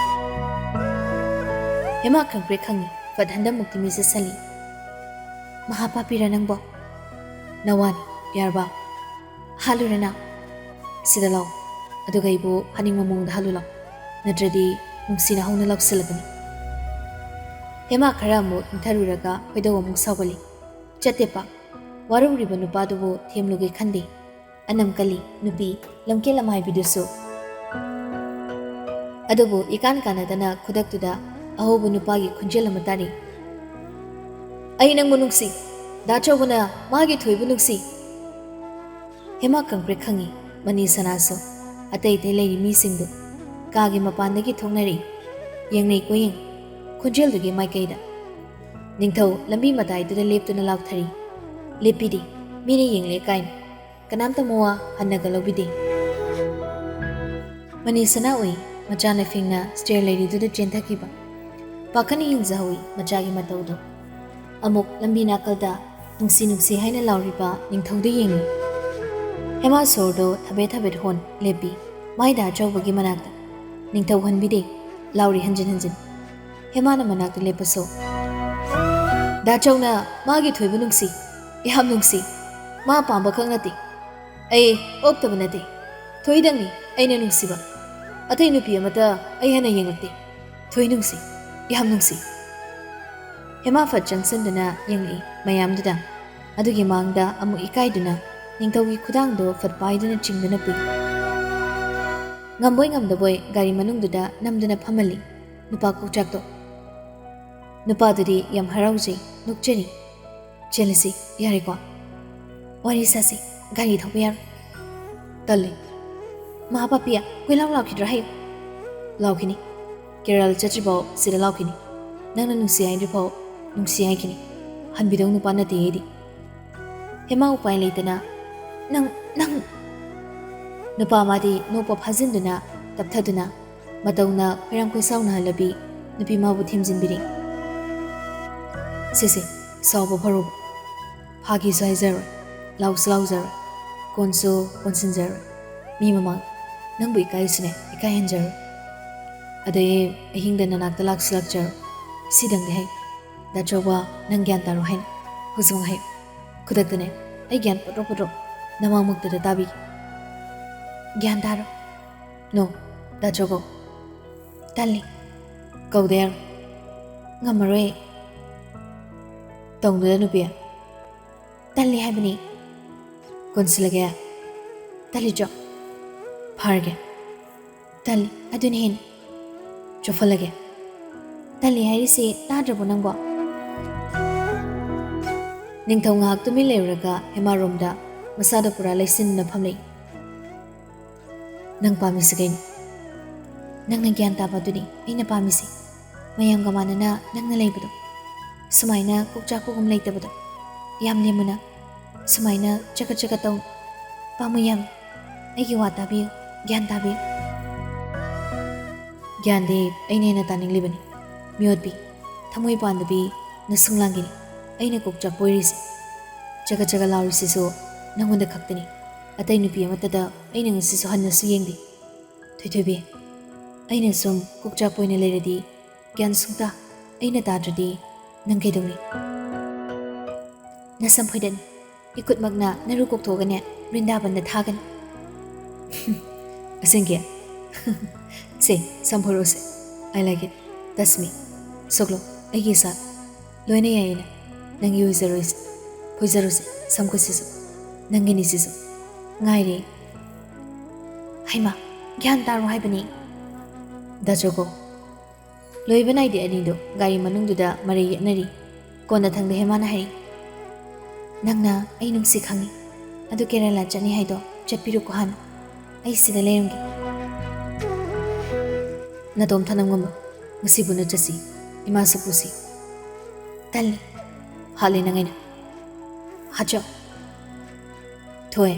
ꯍꯦꯃꯥ ꯈꯪꯄ꯭ꯔꯦꯛ ꯈꯪꯉꯤ꯫ ꯐꯠ ꯍꯟꯗꯛꯃꯨꯛꯇꯤ ꯃꯦꯁꯦꯖ ꯍꯜꯂꯤ꯫ "ꯃꯍꯥꯄꯥꯄꯤꯔ ꯅꯪꯕꯣ?" "ꯅꯋꯥꯅꯤ, "ꯌꯥꯔꯕ? ꯍꯥꯜꯂꯨꯔꯅ? ꯁꯤꯗ ꯂꯥꯎ꯫ ꯑꯗꯨꯒ ꯑꯩꯕꯨ ꯍꯥꯅꯤꯡꯕ ꯃꯑꯣꯡꯗ ꯍꯥꯜꯂꯨ ꯂꯥꯎ꯫ ꯅꯠꯇ꯭ꯔꯗꯤ ꯅꯨꯡꯁꯤꯅ ꯍꯧꯅ ꯂꯥꯎꯁꯤꯜꯂꯛꯀꯅꯤ꯫" ꯍꯦꯃꯥ ꯈꯔ ꯑꯃꯨꯛ ꯏꯪꯊꯔꯨꯔꯒ ꯈꯣꯏꯗꯧ ꯑꯃꯨꯛ ꯁꯥꯎꯒꯠꯂꯤ꯫ ꯆꯠꯇꯦ ꯄꯥꯛ꯫ ꯋꯥꯔꯧꯔꯤꯕ ꯅꯨꯄꯥꯗꯨꯕꯨ ꯊꯦꯝꯂꯨꯒꯦ ꯈꯟꯗꯦ꯫ ꯑꯅꯝ ꯀꯜꯂꯤ ꯅꯨꯄꯤ, ꯂꯝꯀꯦꯠ ꯂꯝꯍꯥꯏꯕꯤꯗꯨꯁꯨ꯫ ꯑꯗꯨꯕꯨ ꯏꯀꯥꯟ ꯀꯥꯟꯅꯗꯅ ꯈꯨꯗꯛꯇꯨꯗ ꯑꯍꯧꯕ ꯅꯨꯄꯥꯒꯤ ꯈꯣꯟꯖꯦꯜ ꯑꯃ ꯇꯥꯔꯤ꯫ "ꯑꯩ ꯅꯪꯕꯨ ꯅꯨꯡꯁꯤ꯫ ꯗꯥ ꯆꯧꯕꯅ ꯃꯥꯒꯤ ꯊꯣꯏꯕꯨ ꯅꯨꯡꯁꯤ꯫" ꯍꯦꯃꯥ ꯀꯪꯄ꯭ꯔꯦꯛ ꯈꯪꯉꯤ꯫ ꯃꯅꯤ ꯁꯅꯥꯁꯨ, ꯑꯇꯩ ꯑꯇꯩ ꯂꯩꯔꯤ ꯃꯤꯁꯤꯡꯗꯨ ꯀꯥꯒꯤ ꯃꯄꯥꯟꯗꯒꯤ ꯊꯣꯛꯅꯔꯛꯏ꯫ ꯌꯦꯡꯅꯩ ꯀꯣꯌꯦꯡ ꯈꯣꯟꯖꯦꯜꯗꯨꯒꯤ ꯃꯥꯏꯀꯩꯗ꯫ ꯅꯤꯡꯊꯧ ꯂꯝꯕꯤ ꯃꯇꯥꯏꯗꯨꯗ ꯂꯦꯞꯇꯨꯅ ꯂꯥꯎꯊꯔꯤ꯫ ꯂꯦꯞꯄꯤꯔꯤ꯫ ꯃꯤꯅ ꯌꯦꯡꯂꯦ ꯀꯥꯏꯅ꯫ ꯀꯅꯥꯝꯇ ꯃꯋꯥ ꯍꯟꯅꯒ ꯂꯧꯕꯤꯗꯦ꯫ ꯃꯅꯤ ꯁꯅꯥ ꯎꯏ, ꯃꯆꯥꯅ ꯐꯤꯡꯅ ꯁ꯭ꯇꯦꯌꯔ ꯂꯩꯔꯤꯗꯨꯗ ꯆꯦꯟꯊꯈꯤꯕ꯫ ꯄꯥꯈꯠꯅ ꯌꯦꯡꯖꯍꯧꯏ ꯃꯆꯥꯒꯤ ꯃꯇꯧꯗꯣ꯫ ꯑꯃꯨꯛ ꯂꯝꯕꯤ ꯅꯥꯀꯜꯗ "ꯅꯨꯡꯁꯤ ꯅꯨꯡꯁꯤ" ꯍꯥꯏꯅ ꯂꯥꯎꯔꯤꯕ ꯅꯤꯡꯊꯧꯗ ꯌꯦꯡꯏ꯫ ꯍꯦꯃꯥ ꯁꯣꯔꯗꯣ ꯊꯕꯦꯠ ꯊꯕꯦꯠ ꯍꯣꯟ ꯂꯦꯞꯄꯤ꯫ ꯃꯥꯏꯗ ꯑꯆꯧꯕꯒꯤ ꯃꯅꯥꯛꯇ꯫ ꯅꯤꯡꯊꯧ ꯍꯟꯕꯤꯗꯦ꯫ ꯂꯥꯎꯔꯤ ꯍꯟꯖꯤꯟ ꯍꯟꯖꯤꯟ꯫ ꯍꯦꯃꯥꯅ ꯃꯅꯥꯛꯇ ꯂꯦꯞꯄꯁꯨ꯫ "ꯗꯥ ꯆꯧꯅ ꯃꯥꯒꯤ ꯊꯣꯏꯕꯨ ꯅꯨꯡꯁꯤ꯫ ꯌꯥꯝ ꯅꯨꯡꯁꯤ꯫ ꯃꯥ ꯄꯥꯝꯕꯈꯛ ꯅꯠꯇꯦ꯫ ꯑꯩ ꯑꯣꯛꯇꯕ ꯅꯠꯇꯦ꯫ ꯊꯣꯏꯗꯪꯅꯤ ꯑꯩꯅ ꯅꯨꯡꯁꯤꯕ꯫ ꯑꯇꯩ ꯅꯨꯄꯤ ꯑꯃꯠꯇ ꯑꯩ ꯍꯦꯟꯅ ꯌꯦꯡꯂꯛꯇꯦ꯫ ꯊꯣꯏ ꯅꯨꯡꯁꯤ꯫ ꯌꯥꯝ ꯅꯨꯡꯁꯤ꯫" ꯍꯦꯃꯥ ꯐꯠ ꯆꯪꯁꯤꯟꯗꯨꯅ ꯌꯦꯡꯂꯛꯏ ꯃꯌꯥꯝꯗꯨꯗ꯫ ꯑꯗꯨꯒꯤ ꯃꯥꯡꯗ ꯑꯃꯨꯛ ꯏꯀꯥꯏꯗꯨꯅ ꯅꯤꯡꯊꯧꯒꯤ ꯈꯨꯗꯥꯡꯗꯣ ꯐꯠ ꯄꯥꯏꯗꯨꯅ ꯆꯤꯡꯗꯨꯅ ꯄꯨꯏ꯫ ꯉꯝꯕꯣꯏ ꯉꯝꯗꯕꯣꯏ ꯒꯥꯔꯤ ꯃꯅꯨꯡꯗꯨꯗ ꯅꯝꯗꯨꯅ ꯐꯝꯍꯜꯂꯤ ꯅꯨꯄꯥ ꯀꯣꯛꯆꯥꯛꯇꯣ꯫ ꯅꯨꯄꯥꯗꯨꯗꯤ ꯌꯥꯝ ꯍꯔꯥꯎꯖꯩ, ꯅꯣꯛꯆꯔꯤ꯫ "ꯆꯦꯜꯂꯁꯤ, ꯌꯥꯔꯦꯀꯣ? ꯋꯥꯔꯤ ꯁꯥꯁꯤ, ꯒꯥꯔꯤ ꯊꯧꯕ ꯌꯥꯔꯣꯏ꯫" "ꯇꯜꯂꯤ꯫" "ꯃꯍꯥ ꯄꯥꯄꯤꯌꯥ, ꯀꯣꯏꯂꯥꯎ ꯂꯥꯎꯈꯤꯗ꯭ꯔꯥ ꯍꯥꯏꯌꯨ꯫" "ꯂꯥꯎꯈꯤꯅꯤ꯫ ꯀꯦꯔꯜ ꯆꯠꯇ꯭ꯔꯤꯐꯥꯎ ꯁꯤꯗ ꯂꯥꯎꯈꯤꯅꯤ꯫ ꯅꯪꯅ ꯅꯨꯡꯁꯤ ꯍꯥꯏꯗ꯭ꯔꯤꯐꯥꯎ ꯅꯨꯡꯁꯤ ꯍꯥꯏꯈꯤꯅꯤ꯫ ꯍꯟꯕꯤꯗꯧ ꯅꯨꯄꯥ ꯅꯠꯇꯦ ꯑꯩꯗꯤ꯫" ꯍꯦꯃꯥ ꯎꯄꯥꯏ ꯂꯩꯇꯅ, "ꯅꯪ, ꯅꯪ!" ꯅꯨꯄꯥ ꯃꯥꯗꯤ ꯅꯣꯛꯄ ꯐꯥꯖꯤꯟꯗꯨꯅ, ꯇꯞꯊꯗꯨꯅ, ꯃꯇꯧꯅ ꯈꯣꯏꯔꯥꯡ ꯈꯣꯏꯁꯥꯎꯅꯍꯜꯂꯕꯤ ꯅꯨꯄꯤ ꯃꯥꯕꯨ ꯊꯦꯝꯖꯤꯟꯕꯤꯔꯤ꯫ "ꯁꯦ ꯁꯦ, ꯁꯥꯎꯕ ꯐꯔꯣꯕ꯫ ꯐꯥꯒꯤꯁꯨ ꯍꯥꯏꯖꯔꯣꯏ, ꯂꯥꯎꯁꯨ ꯂꯥꯎꯖꯔꯣꯏ, ꯀꯣꯟꯁꯨ ꯀꯣꯟꯁꯤꯟꯖꯔꯣꯏ꯫ ꯃꯤ ꯃꯃꯥꯡ ꯅꯪꯕꯨ ꯏꯀꯥꯏꯁꯨꯅꯦ, ꯏꯀꯥꯏꯍꯟꯖꯔꯣꯏ꯫ ꯑꯗꯩ ꯑꯍꯤꯡꯗ ꯅꯅꯥꯛꯇ ꯂꯥꯛꯁꯨ ꯂꯥꯛꯆꯔꯣꯏ꯫ ꯁꯤꯗꯪꯗꯤ ꯍꯥꯏ꯫ ꯗꯥ ꯆꯧꯕ, ꯅꯪ ꯒ꯭ꯌꯥꯟ ꯇꯥꯔꯣ ꯍꯥꯏꯅ ꯍꯧꯖꯤꯛꯃꯛ ꯍꯥꯏꯌꯨ꯫ ꯈꯨꯗꯛꯇꯅꯦ ꯑꯩ ꯒ꯭ꯌꯥꯟ ꯄꯣꯠꯇ꯭ꯔꯣ ꯄꯣꯠꯇ꯭ꯔꯣ ꯅꯃꯥꯡꯃꯛꯇꯗ ꯇꯥꯕꯤꯒꯦ꯫ ꯒ꯭ꯌꯥꯟ ꯇꯥꯔꯣ꯫ ꯅꯣ, ꯗꯥ ꯖꯣꯒꯣ꯫ ꯇꯜꯂꯤ꯫ ꯀꯧꯗ ꯌꯥꯔꯣꯏ꯫ ꯉꯝꯃꯔꯣꯏ ꯑꯩ꯫ ꯇꯧꯅꯨꯗ ꯅꯨꯄꯤ꯫ ꯇꯜꯂꯤ ꯍꯥꯏꯕꯅꯤ꯫ ꯀꯣꯟꯁꯤꯜꯂꯒꯦ꯫ ꯇꯜꯂꯤꯗ꯭ꯔꯣ? ꯐꯔꯒꯦ꯫ ꯇꯜꯂꯤ꯫ ꯑꯗꯨꯅ ꯍꯦꯟꯅ꯫ ꯆꯣꯐꯜꯂꯒꯦ꯫ ꯇꯜꯂꯤ ꯍꯥꯏꯔꯤꯁꯦ ꯇꯥꯗ꯭ꯔꯕꯣ ꯅꯪꯕꯣ? ꯅꯤꯡꯊꯧ ꯉꯥꯏꯍꯥꯛ ꯇꯨꯃꯤꯟ ꯂꯩꯔꯨꯔꯒ ꯍꯦꯃꯥꯔꯣꯝꯗ ꯃꯁꯥꯗ ꯄꯨꯔꯥ ꯂꯩꯁꯤꯟꯅ ꯐꯝꯂꯛꯏ꯫ ꯅꯪ ꯄꯥꯝꯃꯤꯁꯤ ꯀꯩꯅꯣ? ꯅꯪꯅ ꯒ꯭ꯌꯥꯟ ꯇꯥꯕ ꯑꯗꯨꯅꯤ ꯑꯩꯅ ꯄꯥꯝꯃꯤꯁꯤ꯫ ꯃꯌꯥꯝꯒ ꯃꯥꯟꯅꯅ ꯅꯪꯅ ꯂꯩꯕꯗꯣ꯫ ꯁꯨꯃꯥꯏꯅ ꯀꯣꯛ ꯆꯥꯛꯄꯒꯨꯝ ꯂꯩꯇꯕꯗꯣ꯫ ꯌꯥꯝ ꯂꯦꯝꯃꯨꯅ꯫ ꯁꯨꯃꯥꯏꯅ ꯆꯒꯠ ꯆꯒꯠ ꯇꯧ꯫ ꯄꯥꯝꯃꯨ ꯌꯥꯝ꯫ ꯑꯩꯒꯤ ꯋꯥ ꯇꯥꯕꯤꯌꯨ꯫ ꯒ꯭ꯌꯥꯟ ꯇꯥꯕꯤꯌꯨ꯫ ꯒ꯭ꯌꯥꯟꯗꯤ ꯑꯩꯅ ꯍꯦꯟꯅ ꯇꯥꯅꯤꯡꯂꯤꯕꯅꯤ꯫ ꯃꯤꯑꯣꯠꯄꯤ, ꯊꯃꯣꯏ ꯄꯥꯟꯗꯕꯤ ꯅꯁꯨꯡ ꯂꯥꯡꯒꯤꯅꯤ꯫ ꯑꯩꯅ ꯀꯣꯛ ꯆꯥꯛꯄ ꯑꯣꯏꯔꯤꯁꯦ꯫ ꯆꯒꯠ ꯆꯒꯠ ꯂꯥꯎꯔꯤꯁꯤꯁꯨ ꯅꯪꯉꯣꯟꯗ ꯈꯛꯇꯅꯤ꯫ ꯑꯇꯩ ꯅꯨꯄꯤ ꯑꯃꯠꯇꯗ ꯑꯩꯅ ꯉꯁꯤꯁꯨ ꯍꯟꯅꯁꯨ ꯌꯦꯡꯗꯦ꯫ ꯊꯣꯏꯊꯣꯏꯕꯤ, ꯑꯩꯅ ꯁꯨꯝ ꯀꯣꯛ ꯆꯥꯛꯄ ꯑꯣꯏꯅ ꯂꯩꯔꯗꯤ ꯒ꯭ꯌꯥꯟ ꯁꯨꯡꯇ ꯑꯩꯅ ꯇꯥꯗ꯭ꯔꯗꯤ ꯅꯪ ꯀꯩꯗꯧꯅꯤ? ꯅꯁꯝ ꯐꯣꯏꯗꯠꯅꯤ꯫ ꯏꯈꯨꯠꯃꯛꯅ ꯅꯔꯨ ꯀꯣꯛꯊꯣꯛꯑꯒꯅꯦ ꯕ꯭ꯔꯤꯟꯗꯥꯕꯟꯗ ꯊꯥꯒꯅꯤ꯫ ꯑꯁꯦꯡꯀꯤ? ꯁꯦ, ꯁꯝ ꯐꯣꯏꯔꯛꯑꯣꯁꯦ꯫ I like it. Touch me. ꯁꯣꯛꯂꯣ, ꯑꯩꯒꯤ ꯏꯁꯥ꯫ ꯂꯣꯏꯅ ꯌꯥꯏꯌꯦꯅꯦ꯫ ꯅꯪꯒꯤ ꯑꯣꯏꯖꯔꯣꯏꯁꯦ꯫ ꯐꯣꯏꯖꯔꯣꯁꯦ, ꯁꯝꯈꯨꯠꯁꯤꯁꯨ꯫ ꯅꯪꯒꯤꯅꯤ ꯁꯤꯁꯨ꯫ ꯉꯥꯏꯔꯦ꯫ ꯍꯩꯃꯥ, ꯒ꯭ꯌꯥꯟ ꯇꯥꯔꯣ ꯍꯥꯏꯕꯅꯤ꯫ ꯗꯥ ꯖꯣꯒꯣ꯫ ꯂꯣꯏꯕ ꯅꯥꯏꯗꯦ ꯑꯅꯤꯗꯣ ꯒꯥꯔꯤ ꯃꯅꯨꯡꯗꯨꯗ ꯃꯔꯩ ꯌꯦꯠꯅꯔꯤ꯫ ꯀꯣꯟꯅꯊꯪꯗ ꯍꯦꯃꯥꯅ ꯍꯥꯏꯔꯤ, "ꯅꯪꯅ ꯑꯩ ꯅꯨꯡꯁꯤ ꯈꯪꯉꯤ꯫ ꯑꯗꯨ ꯀꯦꯔꯂꯥ ꯆꯠꯅꯤ ꯍꯥꯏꯗꯣ ꯆꯠꯄꯤꯔꯨꯀꯣ ꯍꯥꯟꯅ꯫ ꯑꯩ ꯁꯤꯗ ꯂꯩꯔꯝꯒꯦ꯫" "ꯅꯇꯣꯝ ꯊꯅꯝ ꯉꯝꯃꯣ꯫ ꯉꯁꯤꯕꯨ ꯅꯠꯇ꯭ꯔꯁꯤ ꯏꯃꯥꯁꯨ ꯄꯨꯁꯤ꯫" "ꯇꯜꯂꯤ꯫" "ꯍꯥꯠꯂꯦ ꯅꯪ ꯑꯩꯅ꯫ ꯍꯥꯠꯆꯧ꯫" "ꯊꯣꯏ꯫"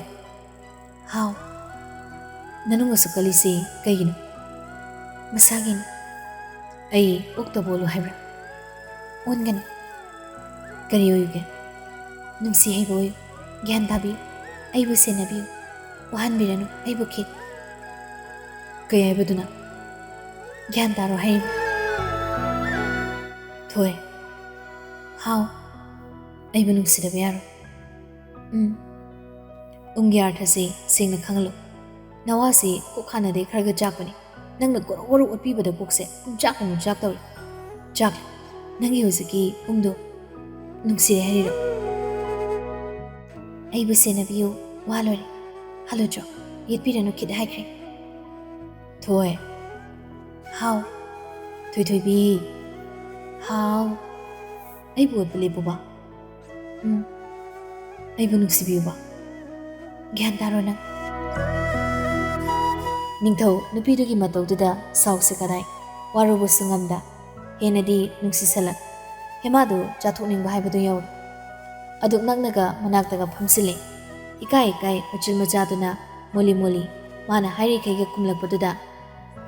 "ꯍꯥꯎ꯫" "ꯅꯅꯨꯡ ꯑꯁꯨꯛ ꯀꯜꯂꯤꯁꯤ ꯀꯩꯒꯤꯅꯣ?" "ꯃꯁꯥꯒꯤꯅꯤ꯫" "ꯑꯩ ꯑꯣꯛꯇꯕ ꯑꯣꯜꯂꯨ ꯍꯥꯏꯕ꯭ꯔꯥ?" "ꯑꯣꯟꯒꯅꯤ꯫" "ꯀꯔꯤ ꯑꯣꯏꯌꯨꯒꯦ?" "ꯅꯨꯡꯁꯤ ꯍꯩꯕ ꯑꯣꯏꯌꯨ, ꯒ꯭ꯌꯥꯟ ꯇꯥꯕꯤꯌꯨ, ꯑꯩꯕꯨ ꯁꯦꯟꯅꯕꯤꯌꯨ, ꯋꯥꯍꯟꯕꯤꯔꯅꯨ ꯑꯩꯕꯨ ꯈꯤꯠ꯫" "ꯀꯩ ꯍꯥꯏꯕꯗꯨꯅ?" "ꯒ꯭ꯌꯥꯟ ꯇꯥꯔꯣ ꯍꯥꯏꯔꯤꯕ꯫" "ꯊꯣꯏ꯫" "ꯍꯥꯎ꯫" "ꯑꯩꯕꯨ ꯅꯨꯡꯁꯤꯗꯕ ꯌꯥꯔꯣꯏ꯫" ꯎꯝ꯫ ꯎꯝꯒꯤ ꯑꯥꯔꯊꯁꯦ ꯁꯦꯡꯅ ꯈꯪꯍꯜꯂꯨ꯫ ꯅꯋꯥꯁꯦ ꯀꯣꯛ ꯍꯥꯟꯅꯗꯩ ꯈꯔꯒ ꯆꯥꯛꯄꯅꯦ꯫ ꯅꯪꯅ ꯒꯣꯔꯣ ꯒꯣꯔꯣ ꯑꯣꯠꯄꯤꯕꯗ ꯀꯣꯛꯁꯦ ꯄꯨꯡꯆꯥꯛ ꯄꯨꯡꯆꯥꯛ ꯇꯧꯔꯦ꯫ ꯆꯥꯛ, ꯅꯪꯒꯤ ꯍꯧꯖꯤꯛꯀꯤ ꯄꯨꯡꯗꯣ ꯅꯨꯡꯁꯤꯔꯦ ꯍꯥꯏꯔꯤꯔꯣ? ꯑꯩꯕꯨ ꯁꯦꯟꯅꯕꯤꯌꯨ, ꯋꯥ ꯂꯣꯏꯔꯦ꯫ ꯍꯜꯂꯨꯆꯣ, ꯌꯦꯠꯄꯤꯔꯅꯨ ꯈꯤꯠ ꯍꯥꯏꯈ꯭ꯔꯦ꯫ ꯊꯣꯏ꯫ ꯍꯥꯎ꯫ ꯊꯣꯏꯊꯣꯏꯕꯤ꯫ ꯍꯥꯎ꯫ ꯑꯩꯕꯨ ꯑꯣꯠꯄ ꯂꯦꯞꯄꯨꯕ꯫ ꯎꯝ꯫ ꯑꯩꯕꯨ ꯅꯨꯡꯁꯤꯕꯤꯌꯨꯕ꯫ ꯒ꯭ꯌꯥꯟ ꯇꯥꯔꯣ ꯅꯪ꯫ ꯅꯤꯡꯊꯧ ꯅꯨꯄꯤꯗꯨꯒꯤ ꯃꯇꯧꯗꯨꯗ ꯁꯥꯎꯁꯦ ꯀꯗꯥꯏ, ꯋꯥꯔꯧꯕꯁꯨ ꯉꯝꯗ, ꯍꯦꯟꯅꯗꯤ ꯅꯨꯡꯁꯤꯁꯜꯂꯛ꯫ ꯍꯦꯃꯥꯗꯨ ꯆꯥꯊꯣꯛꯅꯤꯡꯕ ꯍꯥꯏꯕꯗꯨ ꯌꯧꯔꯦ꯫ ꯑꯗꯨꯛ ꯅꯛꯅꯒ ꯃꯅꯥꯛꯇꯒ ꯐꯝꯁꯤꯜꯂꯦ꯫ ꯏꯀꯥꯏ ꯏꯀꯥꯏ ꯃꯆꯤꯜ ꯃꯆꯥꯗꯨꯅ ꯃꯣꯂꯤ ꯃꯣꯂꯤ ꯃꯥꯅ ꯍꯥꯏꯔꯤꯈꯩꯒ ꯈꯨꯝꯂꯛꯄꯗꯨꯗ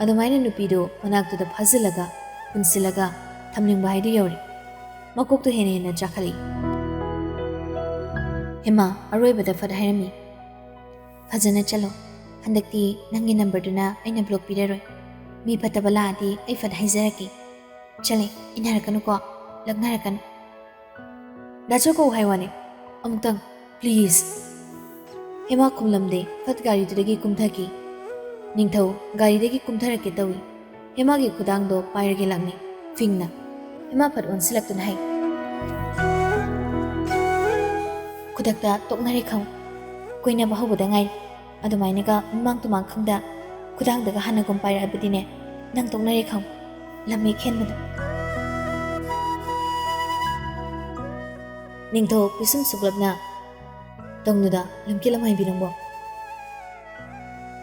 ꯑꯗꯨꯃꯥꯏꯅ ꯅꯨꯄꯤꯗꯨ ꯃꯅꯥꯛꯇꯨꯗ ꯐꯥꯖꯤꯜꯂꯒ ꯄꯨꯟꯁꯤꯜꯂꯒ ꯊꯝꯅꯤꯡꯕ ꯍꯥꯏꯗꯨ ꯌꯧꯔꯦ꯫ ꯃꯀꯣꯛꯇꯨ ꯍꯦꯟꯅ ꯍꯦꯟꯅ ꯆꯥꯈꯠꯂꯛꯏ꯫ ꯍꯦꯃꯥ ꯑꯔꯣꯏꯕꯗ ꯐꯠ ꯍꯥꯏꯔꯝꯃꯤ, "ꯐꯖꯅ ꯆꯠꯂꯣ꯫ ꯍꯟꯗꯛꯇꯤ ꯅꯪꯒꯤ ꯅꯝꯕꯔꯗꯨꯅ ꯑꯩꯅ ꯕ꯭ꯂꯣꯛ ꯄꯤꯔꯔꯣꯏ꯫ ꯃꯤ ꯐꯠꯇꯕ ꯂꯥꯛꯑꯗꯤ ꯑꯩ ꯐꯠ ꯍꯥꯏꯖꯔꯛꯀꯦ꯫ ꯆꯠꯂꯦ, ꯏꯟꯅꯔꯛꯀꯅꯨꯀꯣ, ꯂꯛꯅꯔꯛꯀꯅꯨ꯫ ꯗꯥ ꯆꯣ ꯀꯧ ꯍꯥꯏ ꯋꯥꯅꯦ, ꯑꯃꯨꯛꯇꯪ, ꯄ꯭ꯂꯤꯖ꯫" ꯍꯦꯃꯥ ꯈꯨꯝꯂꯝꯗꯦ, ꯐꯠ ꯒꯥꯔꯤꯗꯨꯗꯒꯤ ꯀꯨꯝꯊꯈꯤ꯫ ꯅꯤꯡꯊꯧ ꯒꯥꯔꯤꯗꯒꯤ ꯀꯨꯝꯊꯔꯛꯀꯦ ꯇꯧꯏ꯫ ꯍꯦꯃꯥꯒꯤ ꯈꯨꯗꯥꯡꯗꯣ ꯄꯥꯏꯔꯒꯦ ꯂꯥꯛꯅꯩ꯫ ꯐꯤꯡꯅ꯫ ꯍꯦꯃꯥ ꯐꯠ ꯑꯣꯟꯁꯤꯜꯂꯛꯇꯨꯅ ꯍꯥꯏ, "ꯈꯨꯗꯛꯇ ꯇꯣꯛꯅꯔꯦ ꯈꯪꯉꯨ꯫ ꯀꯣꯏꯅꯕ ꯍꯧꯕꯗ ꯉꯥꯏꯔꯤ꯫ ꯑꯗꯨꯃꯥꯏꯅꯒ ꯃꯃꯥꯡ ꯇꯨꯃꯥꯡ ꯈꯪꯗ ꯈꯨꯗꯥꯡꯗꯒ ꯍꯥꯟꯅꯒꯨꯝ ꯄꯥꯏꯔꯛꯑꯕꯗꯤꯅꯦ, ꯅꯪ ꯇꯣꯛꯅꯔꯦ ꯈꯪꯉꯨ꯫ ꯂꯝ ꯍꯦꯛ ꯍꯦꯟꯕꯗ꯫" ꯅꯤꯡꯊꯧ ꯄꯤꯁꯨꯝ ꯁꯨꯛꯂꯞꯅ, "ꯇꯧꯅꯨꯗ, ꯂꯝꯀꯦꯠ ꯂꯝꯍꯥꯏꯕꯤ ꯅꯪꯕꯣ꯫"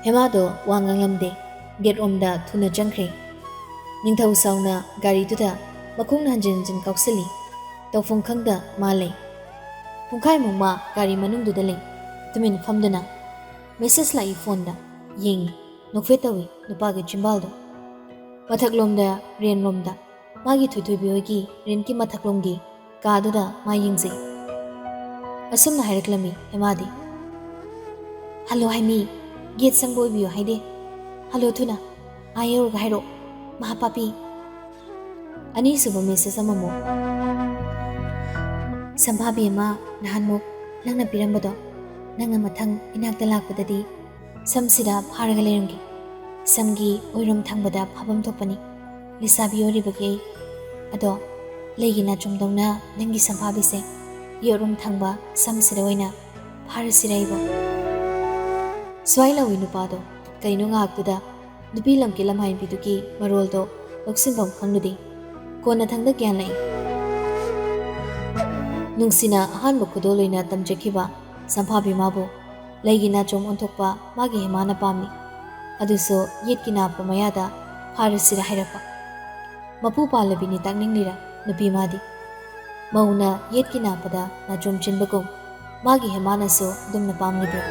ꯍꯦꯃꯥꯗꯣ ꯋꯥ ꯉꯥꯡꯂꯝꯗꯦ꯫ ꯒꯦꯠ ꯔꯣꯝꯗ ꯊꯨꯅ ꯆꯪꯈ꯭ꯔꯦ꯫ ꯅꯤꯡꯊꯧ ꯁꯥꯎꯅ ꯒꯥꯔꯤꯗꯨꯗ ꯃꯈꯣꯡꯅ ꯍꯟꯖꯤꯟ ꯍꯟꯖꯤꯟ ꯀꯥꯎꯁꯤꯜꯂꯤ꯫ ꯇꯧꯐꯝ ꯈꯪꯗ ꯃꯥ ꯂꯩ꯫ ꯄꯨꯡꯈꯥꯏꯃꯨꯛ ꯃꯥ ꯒꯥꯔꯤ ꯃꯅꯨꯡꯗꯨꯗ ꯂꯩ꯫ ꯇꯨꯃꯤꯟ ꯐꯝꯗꯨꯅ ꯃꯦꯁꯦꯖ ꯂꯥꯛꯏ ꯐꯣꯟꯗ꯫ ꯌꯦꯡꯉꯤ꯫ ꯅꯣꯛꯐꯦꯠ ꯇꯧꯏ ꯅꯨꯄꯥꯒꯤ ꯆꯤꯝꯕꯥꯜꯗꯣ꯫ ꯃꯊꯛꯂꯣꯝꯗ, ꯔꯦꯟꯂꯣꯝꯗ, ꯃꯥꯒꯤ ꯊꯣꯏꯊꯣꯏꯕꯤ ꯍꯣꯏꯒꯤ ꯔꯦꯟꯀꯤ ꯃꯊꯛꯂꯣꯝꯒꯤ ꯀꯥꯗꯨꯗ ꯃꯥ ꯌꯦꯡꯖꯩ꯫ ꯑꯁꯨꯝꯅ ꯍꯥꯏꯔꯛꯂꯝꯃꯤ ꯍꯦꯃꯥꯗꯤ, "ꯍꯜꯂꯣ ꯍꯥꯏꯃꯤ, ꯒꯦꯠ ꯁꯪꯕ ꯑꯣꯏꯕꯤꯌꯨ ꯍꯥꯏꯗꯦ꯫ ꯍꯜꯂꯣ ꯊꯨꯅ, ꯑꯥ ꯌꯧꯔꯒ ꯍꯥꯏꯔꯛꯑꯣ, ꯃꯍꯥꯄꯥꯄꯤ꯫" ꯑꯅꯤꯁꯨꯕ ꯃꯦꯁꯦꯖ ꯑꯃꯃꯨꯛ, "ꯁꯝꯐꯥꯕꯤ ꯑꯃ ꯅꯍꯥꯟꯃꯨꯛ ꯅꯪꯅ ꯄꯤꯔꯝꯕꯗꯣ, ꯅꯪꯅ ꯃꯊꯪ ꯏꯅꯥꯛꯇ ꯂꯥꯛꯄꯗꯗꯤ ꯁꯝꯁꯤꯗ ꯐꯥꯔꯒ ꯂꯩꯔꯝꯒꯦ꯫ ꯁꯝꯒꯤ ꯑꯣꯏꯔꯨꯝ ꯊꯪꯕꯗ ꯐꯥꯐꯝ ꯊꯣꯛꯄꯅꯤ꯫ ꯂꯩꯁꯥꯕꯤ ꯑꯣꯏꯔꯤꯕꯒꯤ ꯑꯩ꯫ ꯑꯗꯣ ꯂꯩꯒꯤ ꯅꯥꯆꯣꯝꯗꯧꯅ ꯅꯪꯒꯤ ꯁꯝꯐꯥꯕꯤꯁꯦ ꯌꯦꯠꯔꯨꯝ ꯊꯪꯕ ꯁꯝꯁꯤꯗ ꯑꯣꯏꯅ ꯐꯥꯔꯁꯤꯔ ꯑꯩꯕꯣ? ꯁ꯭ꯋꯥꯏ ꯂꯥꯎꯏ ꯅꯨꯄꯥꯗꯣ ꯀꯩꯅꯣ ꯉꯥꯏꯍꯥꯛꯇꯨꯗ ꯅꯨꯄꯤ ꯂꯝꯀꯦꯠ ꯂꯝꯍꯥꯏꯕꯤꯗꯨꯒꯤ ꯃꯔꯣꯜꯗꯣ ꯂꯧꯁꯤꯟꯐꯝ ꯈꯪꯂꯨꯗꯦ꯫ ꯀꯣꯟꯅꯊꯪꯗ ꯒ꯭ꯌꯥꯟ ꯂꯥꯛꯏ꯫ ꯅꯨꯡꯁꯤꯅ ꯑꯍꯥꯟꯕ ꯈꯨꯗꯣꯜ ꯑꯣꯏꯅ ꯇꯝꯖꯈꯤꯕ ꯁꯝꯐꯥꯕꯤ ꯃꯥꯕꯨ ꯂꯩꯒꯤ ꯅꯥꯆꯣꯝ ꯑꯣꯟꯊꯣꯛꯄ ꯃꯥꯒꯤ ꯍꯦꯃꯥꯅ ꯄꯥꯝꯃꯤ꯫ ꯑꯗꯨꯁꯨ ꯌꯦꯠꯀꯤ ꯅꯥꯞꯄ ꯃꯌꯥꯗ ꯐꯥꯔꯁꯤꯔ ꯍꯥꯏꯔꯛꯄ꯫ ꯃꯄꯨ ꯄꯥꯜꯂꯕꯤꯅꯤ ꯇꯥꯛꯅꯤꯡꯂꯤꯔ ꯅꯨꯄꯤ ꯃꯥꯗꯤ? ꯃꯧꯅ ꯌꯦꯠꯀꯤ ꯅꯥꯞꯄꯗ ꯅꯥꯆꯣꯝ ꯆꯤꯟꯕꯒꯨꯝ ꯃꯥꯒꯤ ꯍꯦꯃꯥꯅꯁꯨ ꯑꯗꯨꯝꯅ ꯄꯥꯝꯂꯤꯕ꯭ꯔꯥ?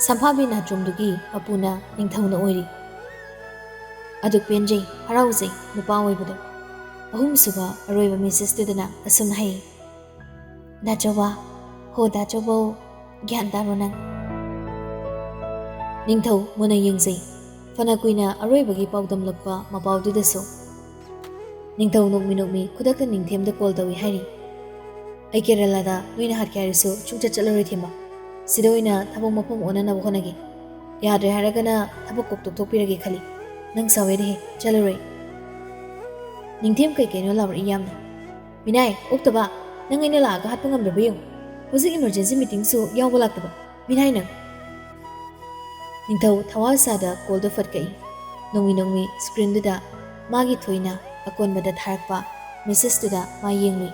ꯁꯝꯐꯥꯕꯤ ꯅꯥꯆꯣꯝꯗꯨꯒꯤ ꯃꯄꯨꯅ ꯅꯤꯡꯊꯧꯅ ꯑꯣꯏꯔꯤ꯫ ꯑꯗꯨꯛ ꯄꯦꯟꯖꯩ, ꯍꯔꯥꯎꯖꯩ ꯅꯨꯄꯥ ꯑꯣꯏꯕꯗꯣ꯫ ꯑꯍꯨꯝꯁꯨꯕ ꯑꯔꯣꯏꯕ ꯃꯤꯁꯦꯁꯇꯨꯗꯅ ꯑꯁꯨꯝꯅ ꯍꯥꯏ, "ꯗꯥꯆꯧꯕ, ꯍꯣ ꯗꯥꯆꯧꯕꯧ, ꯒ꯭ꯌꯥꯟ ꯇꯥꯔꯣ ꯅꯪ?" ꯅꯤꯡꯊꯧ ꯃꯨꯟꯅ ꯌꯦꯡꯖꯩ꯫ ꯐꯅ ꯀꯨꯏꯅ ꯑꯔꯣꯏꯕꯒꯤ ꯄꯥꯎꯗꯝꯂꯛꯄ ꯃꯄꯥꯎꯗꯨꯗꯁꯨ ꯅꯤꯡꯊꯧ ꯅꯣꯛꯃꯤ ꯅꯣꯛꯃꯤ ꯈꯨꯗꯛꯇ ꯅꯤꯡꯊꯦꯝꯗ ꯀꯣꯜ ꯇꯧꯏ ꯍꯥꯏꯔꯤ꯫ "ꯑꯩ ꯀꯦꯔꯂꯥꯗ ꯅꯣꯏꯅ ꯍꯥꯠꯀꯦ ꯍꯥꯏꯔꯁꯨ ꯁꯨꯡꯆꯠ ꯆꯠꯂꯔꯣꯏ ꯊꯦꯝꯕ꯫ ꯁꯤꯗ ꯑꯣꯏꯅ ꯊꯕꯛ ꯃꯐꯝ ꯑꯣꯟꯅꯅꯕ ꯍꯣꯠꯅꯒꯦ꯫ ꯌꯥꯗ꯭ꯔꯦ ꯍꯥꯏꯔꯒꯅ ꯊꯕꯛ ꯀꯣꯛ ꯇꯣꯛꯊꯣꯛꯄꯤꯔꯒꯦ ꯈꯜꯂꯤ꯫ ꯅꯪ ꯁꯥꯎꯋꯦꯗꯍꯦ, ꯆꯠꯂꯔꯣꯏ꯫" ꯅꯤꯡꯊꯦꯝ ꯀꯩ ꯀꯩꯅꯣ ꯂꯥꯎꯔꯛꯏ ꯌꯥꯝꯅ꯫ "ꯃꯤꯅꯥꯏ, ꯑꯣꯛꯇꯕ! ꯅꯪ ꯑꯩꯅ ꯂꯥꯛꯑꯒ ꯍꯥꯠꯄ ꯉꯝꯗ꯭ꯔꯕ ꯌꯦꯡꯉꯨ꯫ ꯍꯧꯖꯤꯛ emergency meetingꯁꯨ ꯌꯥꯎꯕ ꯂꯥꯛꯇꯕ꯫ ꯃꯤꯅꯥꯏ ꯅꯪ!" ꯅꯤꯡꯊꯧ ꯊꯋꯥ ꯁꯥꯗ ꯀꯣꯜꯗꯣ ꯐꯠ ꯀꯛꯏ꯫ ꯅꯣꯡꯃꯤ ꯅꯣꯡꯃꯤ screenꯗꯨꯗ ꯃꯥꯒꯤ ꯊꯣꯏꯅ ꯑꯀꯣꯟꯕꯗ ꯊꯥꯔꯛꯄ messageꯇꯨꯗ ꯃꯥ ꯌꯦꯡꯂꯨꯏ꯫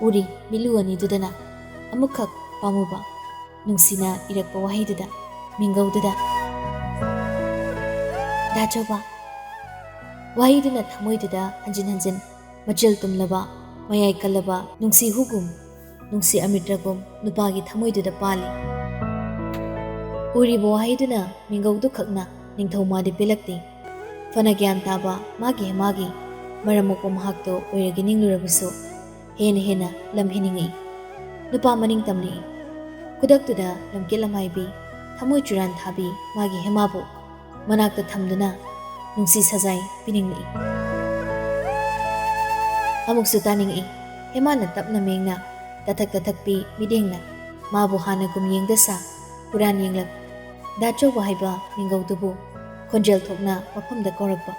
ꯎꯔꯤ ꯃꯤꯠꯂꯨ ꯑꯅꯤꯗꯨꯗꯅ ꯑꯃꯈꯛ ꯄꯥꯝꯃꯨꯕ ꯅꯨꯡꯁꯤꯅ ꯏꯔꯛꯄ ꯋꯥꯍꯩꯗꯨꯗ, ꯃꯤꯡꯒꯧꯗꯨꯗ, "ꯗꯥꯆꯧꯕ!" ꯋꯥꯍꯩꯗꯨꯅ ꯊꯃꯣꯏꯗꯨꯗ ꯍꯟꯖꯤꯟ ꯍꯟꯖꯤꯟ ꯃꯆꯤꯜ ꯇꯨꯝꯂꯕ, ꯃꯌꯥꯏ ꯀꯜꯂꯕ ꯅꯨꯡꯁꯤ ꯍꯨꯒꯨꯝ, ꯅꯨꯡꯁꯤ ꯑꯃꯤꯇ꯭ꯔꯒꯨꯝ ꯅꯨꯄꯥꯒꯤ ꯊꯃꯣꯏꯗꯨꯗ ꯄꯥꯜꯂꯤ꯫ ꯎꯔꯤꯕ ꯋꯥꯍꯩꯗꯨꯅ ꯃꯤꯡꯒꯧꯗꯨ ꯈꯛꯅ ꯅꯤꯡꯊꯧ ꯃꯥꯗꯤ ꯄꯦꯜꯂꯛꯇꯦ꯫ ꯐꯅ ꯒ꯭ꯌꯥꯟ ꯇꯥꯕ ꯃꯥꯒꯤ ꯍꯦꯃꯥꯒꯤ ꯃꯔꯝ ꯃꯣꯛꯄ ꯃꯍꯥꯛꯇꯣ ꯑꯣꯏꯔꯒꯦ ꯅꯤꯡꯂꯨꯔꯕꯁꯨ, ꯍꯦꯟꯅ ꯍꯦꯟꯅ ꯂꯝ ꯍꯦꯟꯅꯤꯡꯉꯛꯏ꯫ ꯅꯨꯄꯥ ꯃꯅꯤꯡ ꯇꯝꯂꯛꯏ꯫ ꯈꯨꯗꯛꯇꯨꯗ ꯂꯝꯀꯦꯠ ꯂꯝꯍꯥꯏꯕꯤ, ꯊꯃꯣꯏ ꯆꯨꯔꯥꯟ ꯊꯥꯕꯤ ꯃꯥꯒꯤ ꯍꯦꯃꯥꯕꯨ ꯃꯅꯥꯛꯇ ꯊꯝꯗꯨꯅ ꯅꯨꯡꯁꯤ ꯁꯖꯥꯏ ꯄꯤꯅꯤꯡꯂꯛꯏ꯫ ꯑꯃꯨꯛꯁꯨ ꯇꯥꯅꯤꯡꯉꯛꯏ꯫ ꯍꯦꯃꯥꯅ ꯇꯞꯅ ꯃꯦꯡꯅ, ꯇꯊꯛ ꯇꯊꯛꯄꯤ ꯃꯤꯠꯌꯦꯡꯅ ꯃꯥꯕꯨ ꯍꯥꯟꯅꯒꯨꯝ ꯌꯦꯡꯗ ꯁꯥ ꯍꯨꯔꯥꯟ ꯌꯦꯡꯂꯛ꯫ ꯗꯥꯆꯧꯕ ꯍꯥꯏꯕ ꯃꯤꯡꯒꯧꯗꯨꯕꯨ ꯈꯣꯟꯖꯦꯜ ꯊꯣꯛꯅ ꯃꯐꯝꯗ ꯀꯧꯔꯛꯄ꯫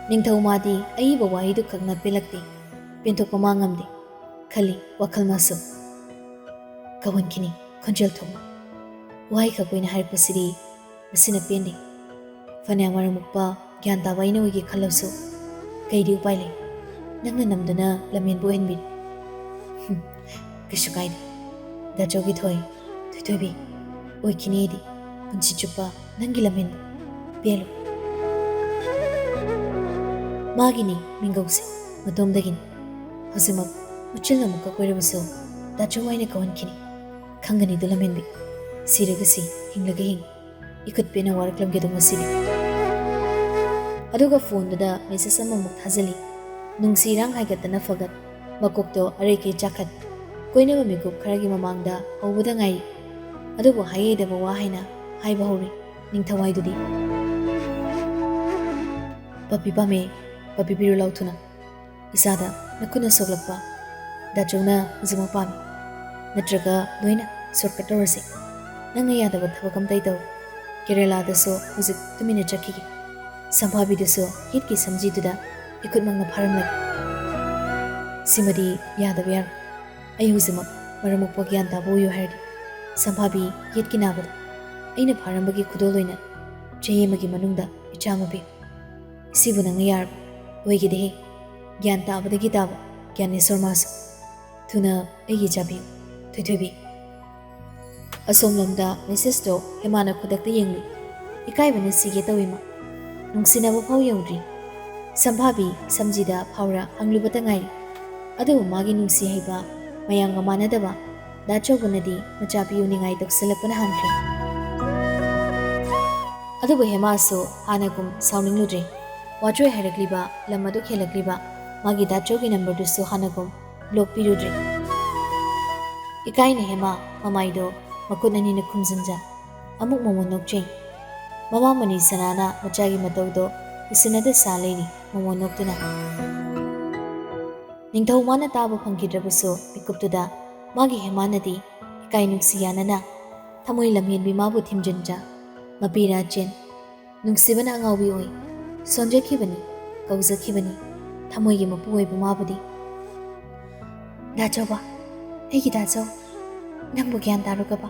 ꯅꯤꯡꯊꯧ ꯃꯥꯗꯤ ꯑꯏꯕ ꯋꯥꯍꯩꯗꯨ ꯈꯛꯅ ꯄꯦꯜꯂꯛꯇꯦ, ꯄꯦꯟꯊꯣꯛꯄ ꯃꯥ ꯉꯝꯗꯦ ꯈꯜꯂꯤ ꯋꯥꯈꯜ ꯃꯥꯁꯨ꯫ ꯀꯧꯍꯟꯈꯤꯅꯤ ꯈꯣꯟꯖꯦꯜ ꯊꯣꯛꯅ꯫ ꯋꯥꯍꯩ ꯈꯛ ꯑꯣꯏꯅ ꯍꯥꯏꯔꯛꯄꯁꯤꯗꯤ ꯃꯁꯤꯅ ꯄꯦꯟꯗꯦ꯫ ꯐꯅꯌꯥꯝ ꯃꯔꯝ ꯃꯣꯛꯄ ꯒ꯭ꯌꯥꯟ ꯇꯥꯕ ꯑꯩꯅ ꯑꯣꯏꯒꯦ ꯈꯜꯂꯕꯁꯨ ꯀꯩꯗꯤ ꯎꯄꯥꯏ ꯂꯩ? ꯅꯪꯅ ꯅꯝꯗꯨꯅ ꯂꯝꯍꯦꯟꯕ ꯑꯣꯏꯍꯟꯕꯤꯔꯦ꯫ ꯍꯨꯝ, ꯀꯩꯁꯨ ꯀꯥꯏꯗꯦ꯫ ꯗꯥꯆꯧꯒꯤ ꯊꯣꯏ, ꯊꯣꯏꯊꯣꯏꯕꯤ, ꯑꯣꯏꯈꯤꯅꯤ ꯑꯩꯗꯤ ꯄꯨꯟꯁꯤ ꯆꯨꯞꯄ ꯅꯪꯒꯤ ꯂꯝꯍꯦꯟꯕ꯫ ꯄꯦꯜꯂꯨ꯫ ꯃꯥꯒꯤꯅꯤ ꯃꯤꯡꯒꯧꯁꯦ, ꯃꯇꯣꯝꯗꯒꯤꯅꯤ꯫ ꯍꯧꯖꯤꯛꯃꯛ ꯎꯆꯤꯜ ꯑꯃꯨꯛꯀ ꯀꯣꯏꯔꯕꯁꯨ ꯗꯥꯆꯧ ꯍꯥꯏꯅ ꯀꯧꯍꯟꯈꯤꯅꯤ꯫ ꯈꯪꯒꯅꯤꯗꯨ ꯂꯝꯍꯦꯟꯕꯤ꯫ ꯁꯤꯔꯒ ꯁꯤ, ꯍꯤꯡꯂꯒ ꯍꯤꯡ꯫ ꯏꯈꯨꯠ ꯄꯦꯟꯅ ꯋꯥꯔꯛꯂꯝꯒꯦꯗꯣ ꯉꯁꯤꯗꯤ꯫ ꯑꯗꯨꯒ ꯐꯣꯟꯗꯨꯗ ꯃꯦꯁꯦꯖ ꯑꯃꯃꯨꯛ ꯊꯥꯖꯤꯜꯂꯤ꯫ ꯅꯨꯡꯁꯤ ꯏꯔꯥꯡ ꯍꯥꯏꯒꯠꯇꯅ ꯐꯒꯠ, ꯃꯀꯣꯛꯇꯣ ꯑꯔꯩꯈꯩ ꯆꯥꯈꯠ꯫ ꯀꯣꯏꯅꯕ ꯃꯤꯀꯨꯞ ꯈꯔꯒꯤ ꯃꯃꯥꯡꯗ ꯍꯧꯕꯗ ꯉꯥꯏꯔꯤ꯫ ꯑꯗꯨꯕꯨ ꯍꯥꯏꯍꯩꯗꯕ ꯋꯥ ꯍꯥꯏꯅ ꯍꯥꯏꯕ ꯍꯧꯔꯤ ꯅꯤꯡꯊꯧ ꯍꯥꯏꯗꯨꯗꯤ꯫ ꯄꯥꯄꯤ ꯄꯥꯝꯃꯦ, ꯄꯥꯄꯤ ꯄꯤꯔꯨ ꯂꯥꯎ ꯊꯨꯅ꯫ ꯏꯆꯥꯗ ꯅꯈꯨꯠꯅ ꯁꯣꯛꯂꯛꯄ ꯗꯥꯆꯧꯅ ꯍꯧꯖꯤꯛꯃꯛ ꯄꯥꯝꯃꯤ꯫ ꯅꯠꯇ꯭ꯔꯒ ꯂꯣꯏꯅ ꯁꯣꯔꯠꯀꯠ ꯇꯧꯔꯁꯤ꯫ ꯅꯪꯅ ꯌꯥꯗꯕ ꯊꯕꯛ ꯑꯝꯇ ꯇꯧ꯫ ꯀꯦꯔꯦꯂꯥꯗꯁꯨ ꯍꯧꯖꯤꯛ ꯇꯨꯃꯤꯟꯅ ꯆꯠꯈꯤꯒꯦ꯫ ꯁꯝꯐꯥꯕꯤꯗꯨꯁꯨ ꯌꯦꯠꯀꯤ ꯁꯝꯖꯤꯗꯨꯗ ꯏꯈꯨꯠꯃꯛꯅ ꯐꯥꯔꯝꯂꯒꯦ꯫ ꯁꯤꯃꯗꯤ ꯌꯥꯗꯕ ꯌꯥꯔꯣꯏ꯫ ꯑꯩ ꯍꯧꯖꯤꯛꯃꯛ ꯃꯔꯝ ꯃꯣꯛꯄ ꯒ꯭ꯌꯥꯟ ꯇꯥꯕ ꯑꯣꯏꯌꯨ ꯍꯥꯏꯔꯗꯤ ꯁꯝꯐꯥꯕꯤ ꯌꯦꯠꯀꯤ ꯅꯥꯕꯗ ꯑꯩꯅ ꯐꯥꯔꯝꯕꯒꯤ ꯈꯨꯗꯣꯜ ꯑꯣꯏꯅ ꯆꯍꯤ ꯑꯃꯒꯤ ꯃꯅꯨꯡꯗ ꯏꯆꯥ ꯑꯃ ꯄꯤꯌꯨ꯫ ꯁꯤꯕꯨ ꯅꯪꯅ ꯌꯥꯔꯕ? ꯑꯣꯏꯒꯦꯗꯦꯍꯦ꯫ ꯒ꯭ꯌꯥꯟ ꯇꯥꯕꯗꯒꯤ ꯇꯥꯕ ꯒ꯭ꯌꯥꯅꯦꯁꯣꯔ ꯃꯥꯁꯨ꯫ ꯊꯨꯅ ꯑꯩꯒꯤ ꯏꯆꯥ ꯄꯤꯌꯨ, ꯊꯣꯏꯊꯣꯏꯕꯤ꯫ ꯑꯁꯣꯝꯂꯣꯝꯗ ꯃꯦꯁꯦꯖꯇꯣ ꯍꯦꯃꯥꯅ ꯈꯨꯗꯛꯇ ꯌꯦꯡꯂꯨꯏ꯫ ꯏꯀꯥꯏꯕꯅ ꯁꯤꯒꯦ ꯇꯧꯏ ꯃꯥ꯫ ꯅꯨꯡꯁꯤꯅꯕ ꯐꯥꯎ ꯌꯧꯗ꯭ꯔꯤ꯫ ꯁꯝꯐꯥꯕꯤ ꯁꯝꯖꯤꯗ ꯐꯥꯎꯔ ꯍꯪꯂꯨꯕꯇ ꯉꯥꯏꯔꯤ꯫ ꯑꯗꯨꯕꯨ ꯃꯥꯒꯤ ꯅꯨꯡꯁꯤ ꯍꯩꯕ ꯃꯌꯥꯝꯒ ꯃꯥꯟꯅꯗꯕ ꯗꯥꯆꯧꯕꯅꯗꯤ ꯃꯆꯥ ꯄꯤꯌꯨ ꯅꯤꯡꯉꯥꯏ ꯇꯧꯁꯜꯂꯛꯄꯅ ꯍꯥꯟꯈ꯭ꯔꯦ꯫ ꯑꯗꯨꯕꯨ ꯍꯦꯃꯥꯁꯨ ꯍꯥꯟꯅꯒꯨꯝ ꯁꯥꯎꯅꯤꯡꯂꯨꯗ꯭ꯔꯦ꯫ ꯋꯥꯆꯣꯏ ꯍꯥꯏꯔꯛꯂꯤꯕ, ꯂꯝ ꯑꯗꯨ ꯍꯦꯜꯂꯛꯂꯤꯕ, ꯃꯥꯒꯤ ꯗꯥꯆꯧꯒꯤ ꯅꯝꯕꯔꯗꯨꯁꯨ ꯍꯥꯟꯅꯒꯨꯝ ꯕ꯭ꯂꯣꯛ ꯄꯤꯔꯨꯗ꯭ꯔꯦ꯫ ꯏꯀꯥꯏꯅ ꯍꯦꯃꯥ ꯃꯃꯥꯏꯗꯣ ꯃꯈꯨꯠ ꯑꯅꯤꯅ ꯈꯨꯝꯖꯤꯟꯖ ꯑꯃꯨꯛ ꯃꯣꯃꯣꯟ ꯅꯣꯛꯆꯩ꯫ ꯃꯃꯥ ꯃꯅꯤ ꯁꯅꯥꯅ ꯃꯆꯥꯒꯤ ꯃꯇꯧꯗꯣ ꯎꯁꯤꯟꯅꯗ ꯁꯥ ꯂꯩꯔꯤ ꯃꯣꯃꯣꯟ ꯅꯣꯛꯇꯨꯅ꯫ ꯅꯤꯡꯊꯧ ꯃꯥꯅ ꯇꯥꯕ ꯐꯪꯈꯤꯗ꯭ꯔꯕꯁꯨ, ꯃꯤꯀꯨꯞꯇꯨꯗ ꯃꯥꯒꯤ ꯍꯦꯃꯥꯅꯗꯤ ꯏꯀꯥꯏ ꯅꯨꯡꯁꯤ ꯌꯥꯅꯅ ꯊꯃꯣꯏ ꯂꯝꯍꯦꯟꯕꯤ ꯃꯥꯕꯨ ꯊꯤꯝꯖꯤꯟꯖ, ꯃꯄꯤ ꯔꯥꯖꯦꯟ, ꯅꯨꯡꯁꯤꯕꯅ ꯑꯉꯥꯎꯕꯤ ꯑꯣꯏ ꯁꯣꯟꯖꯈꯤꯕꯅꯤ, ꯀꯧꯖꯈꯤꯕꯅꯤ ꯊꯃꯣꯏꯒꯤ ꯃꯄꯨ ꯑꯣꯏꯕ ꯃꯥꯕꯨꯗꯤ꯫ "ꯗꯥꯆꯧꯕ, ꯑꯩꯒꯤ ꯗꯥꯆꯧ, ꯅꯪꯕꯨ ꯒ꯭ꯌꯥꯟ ꯇꯥꯔꯨꯒꯕ?"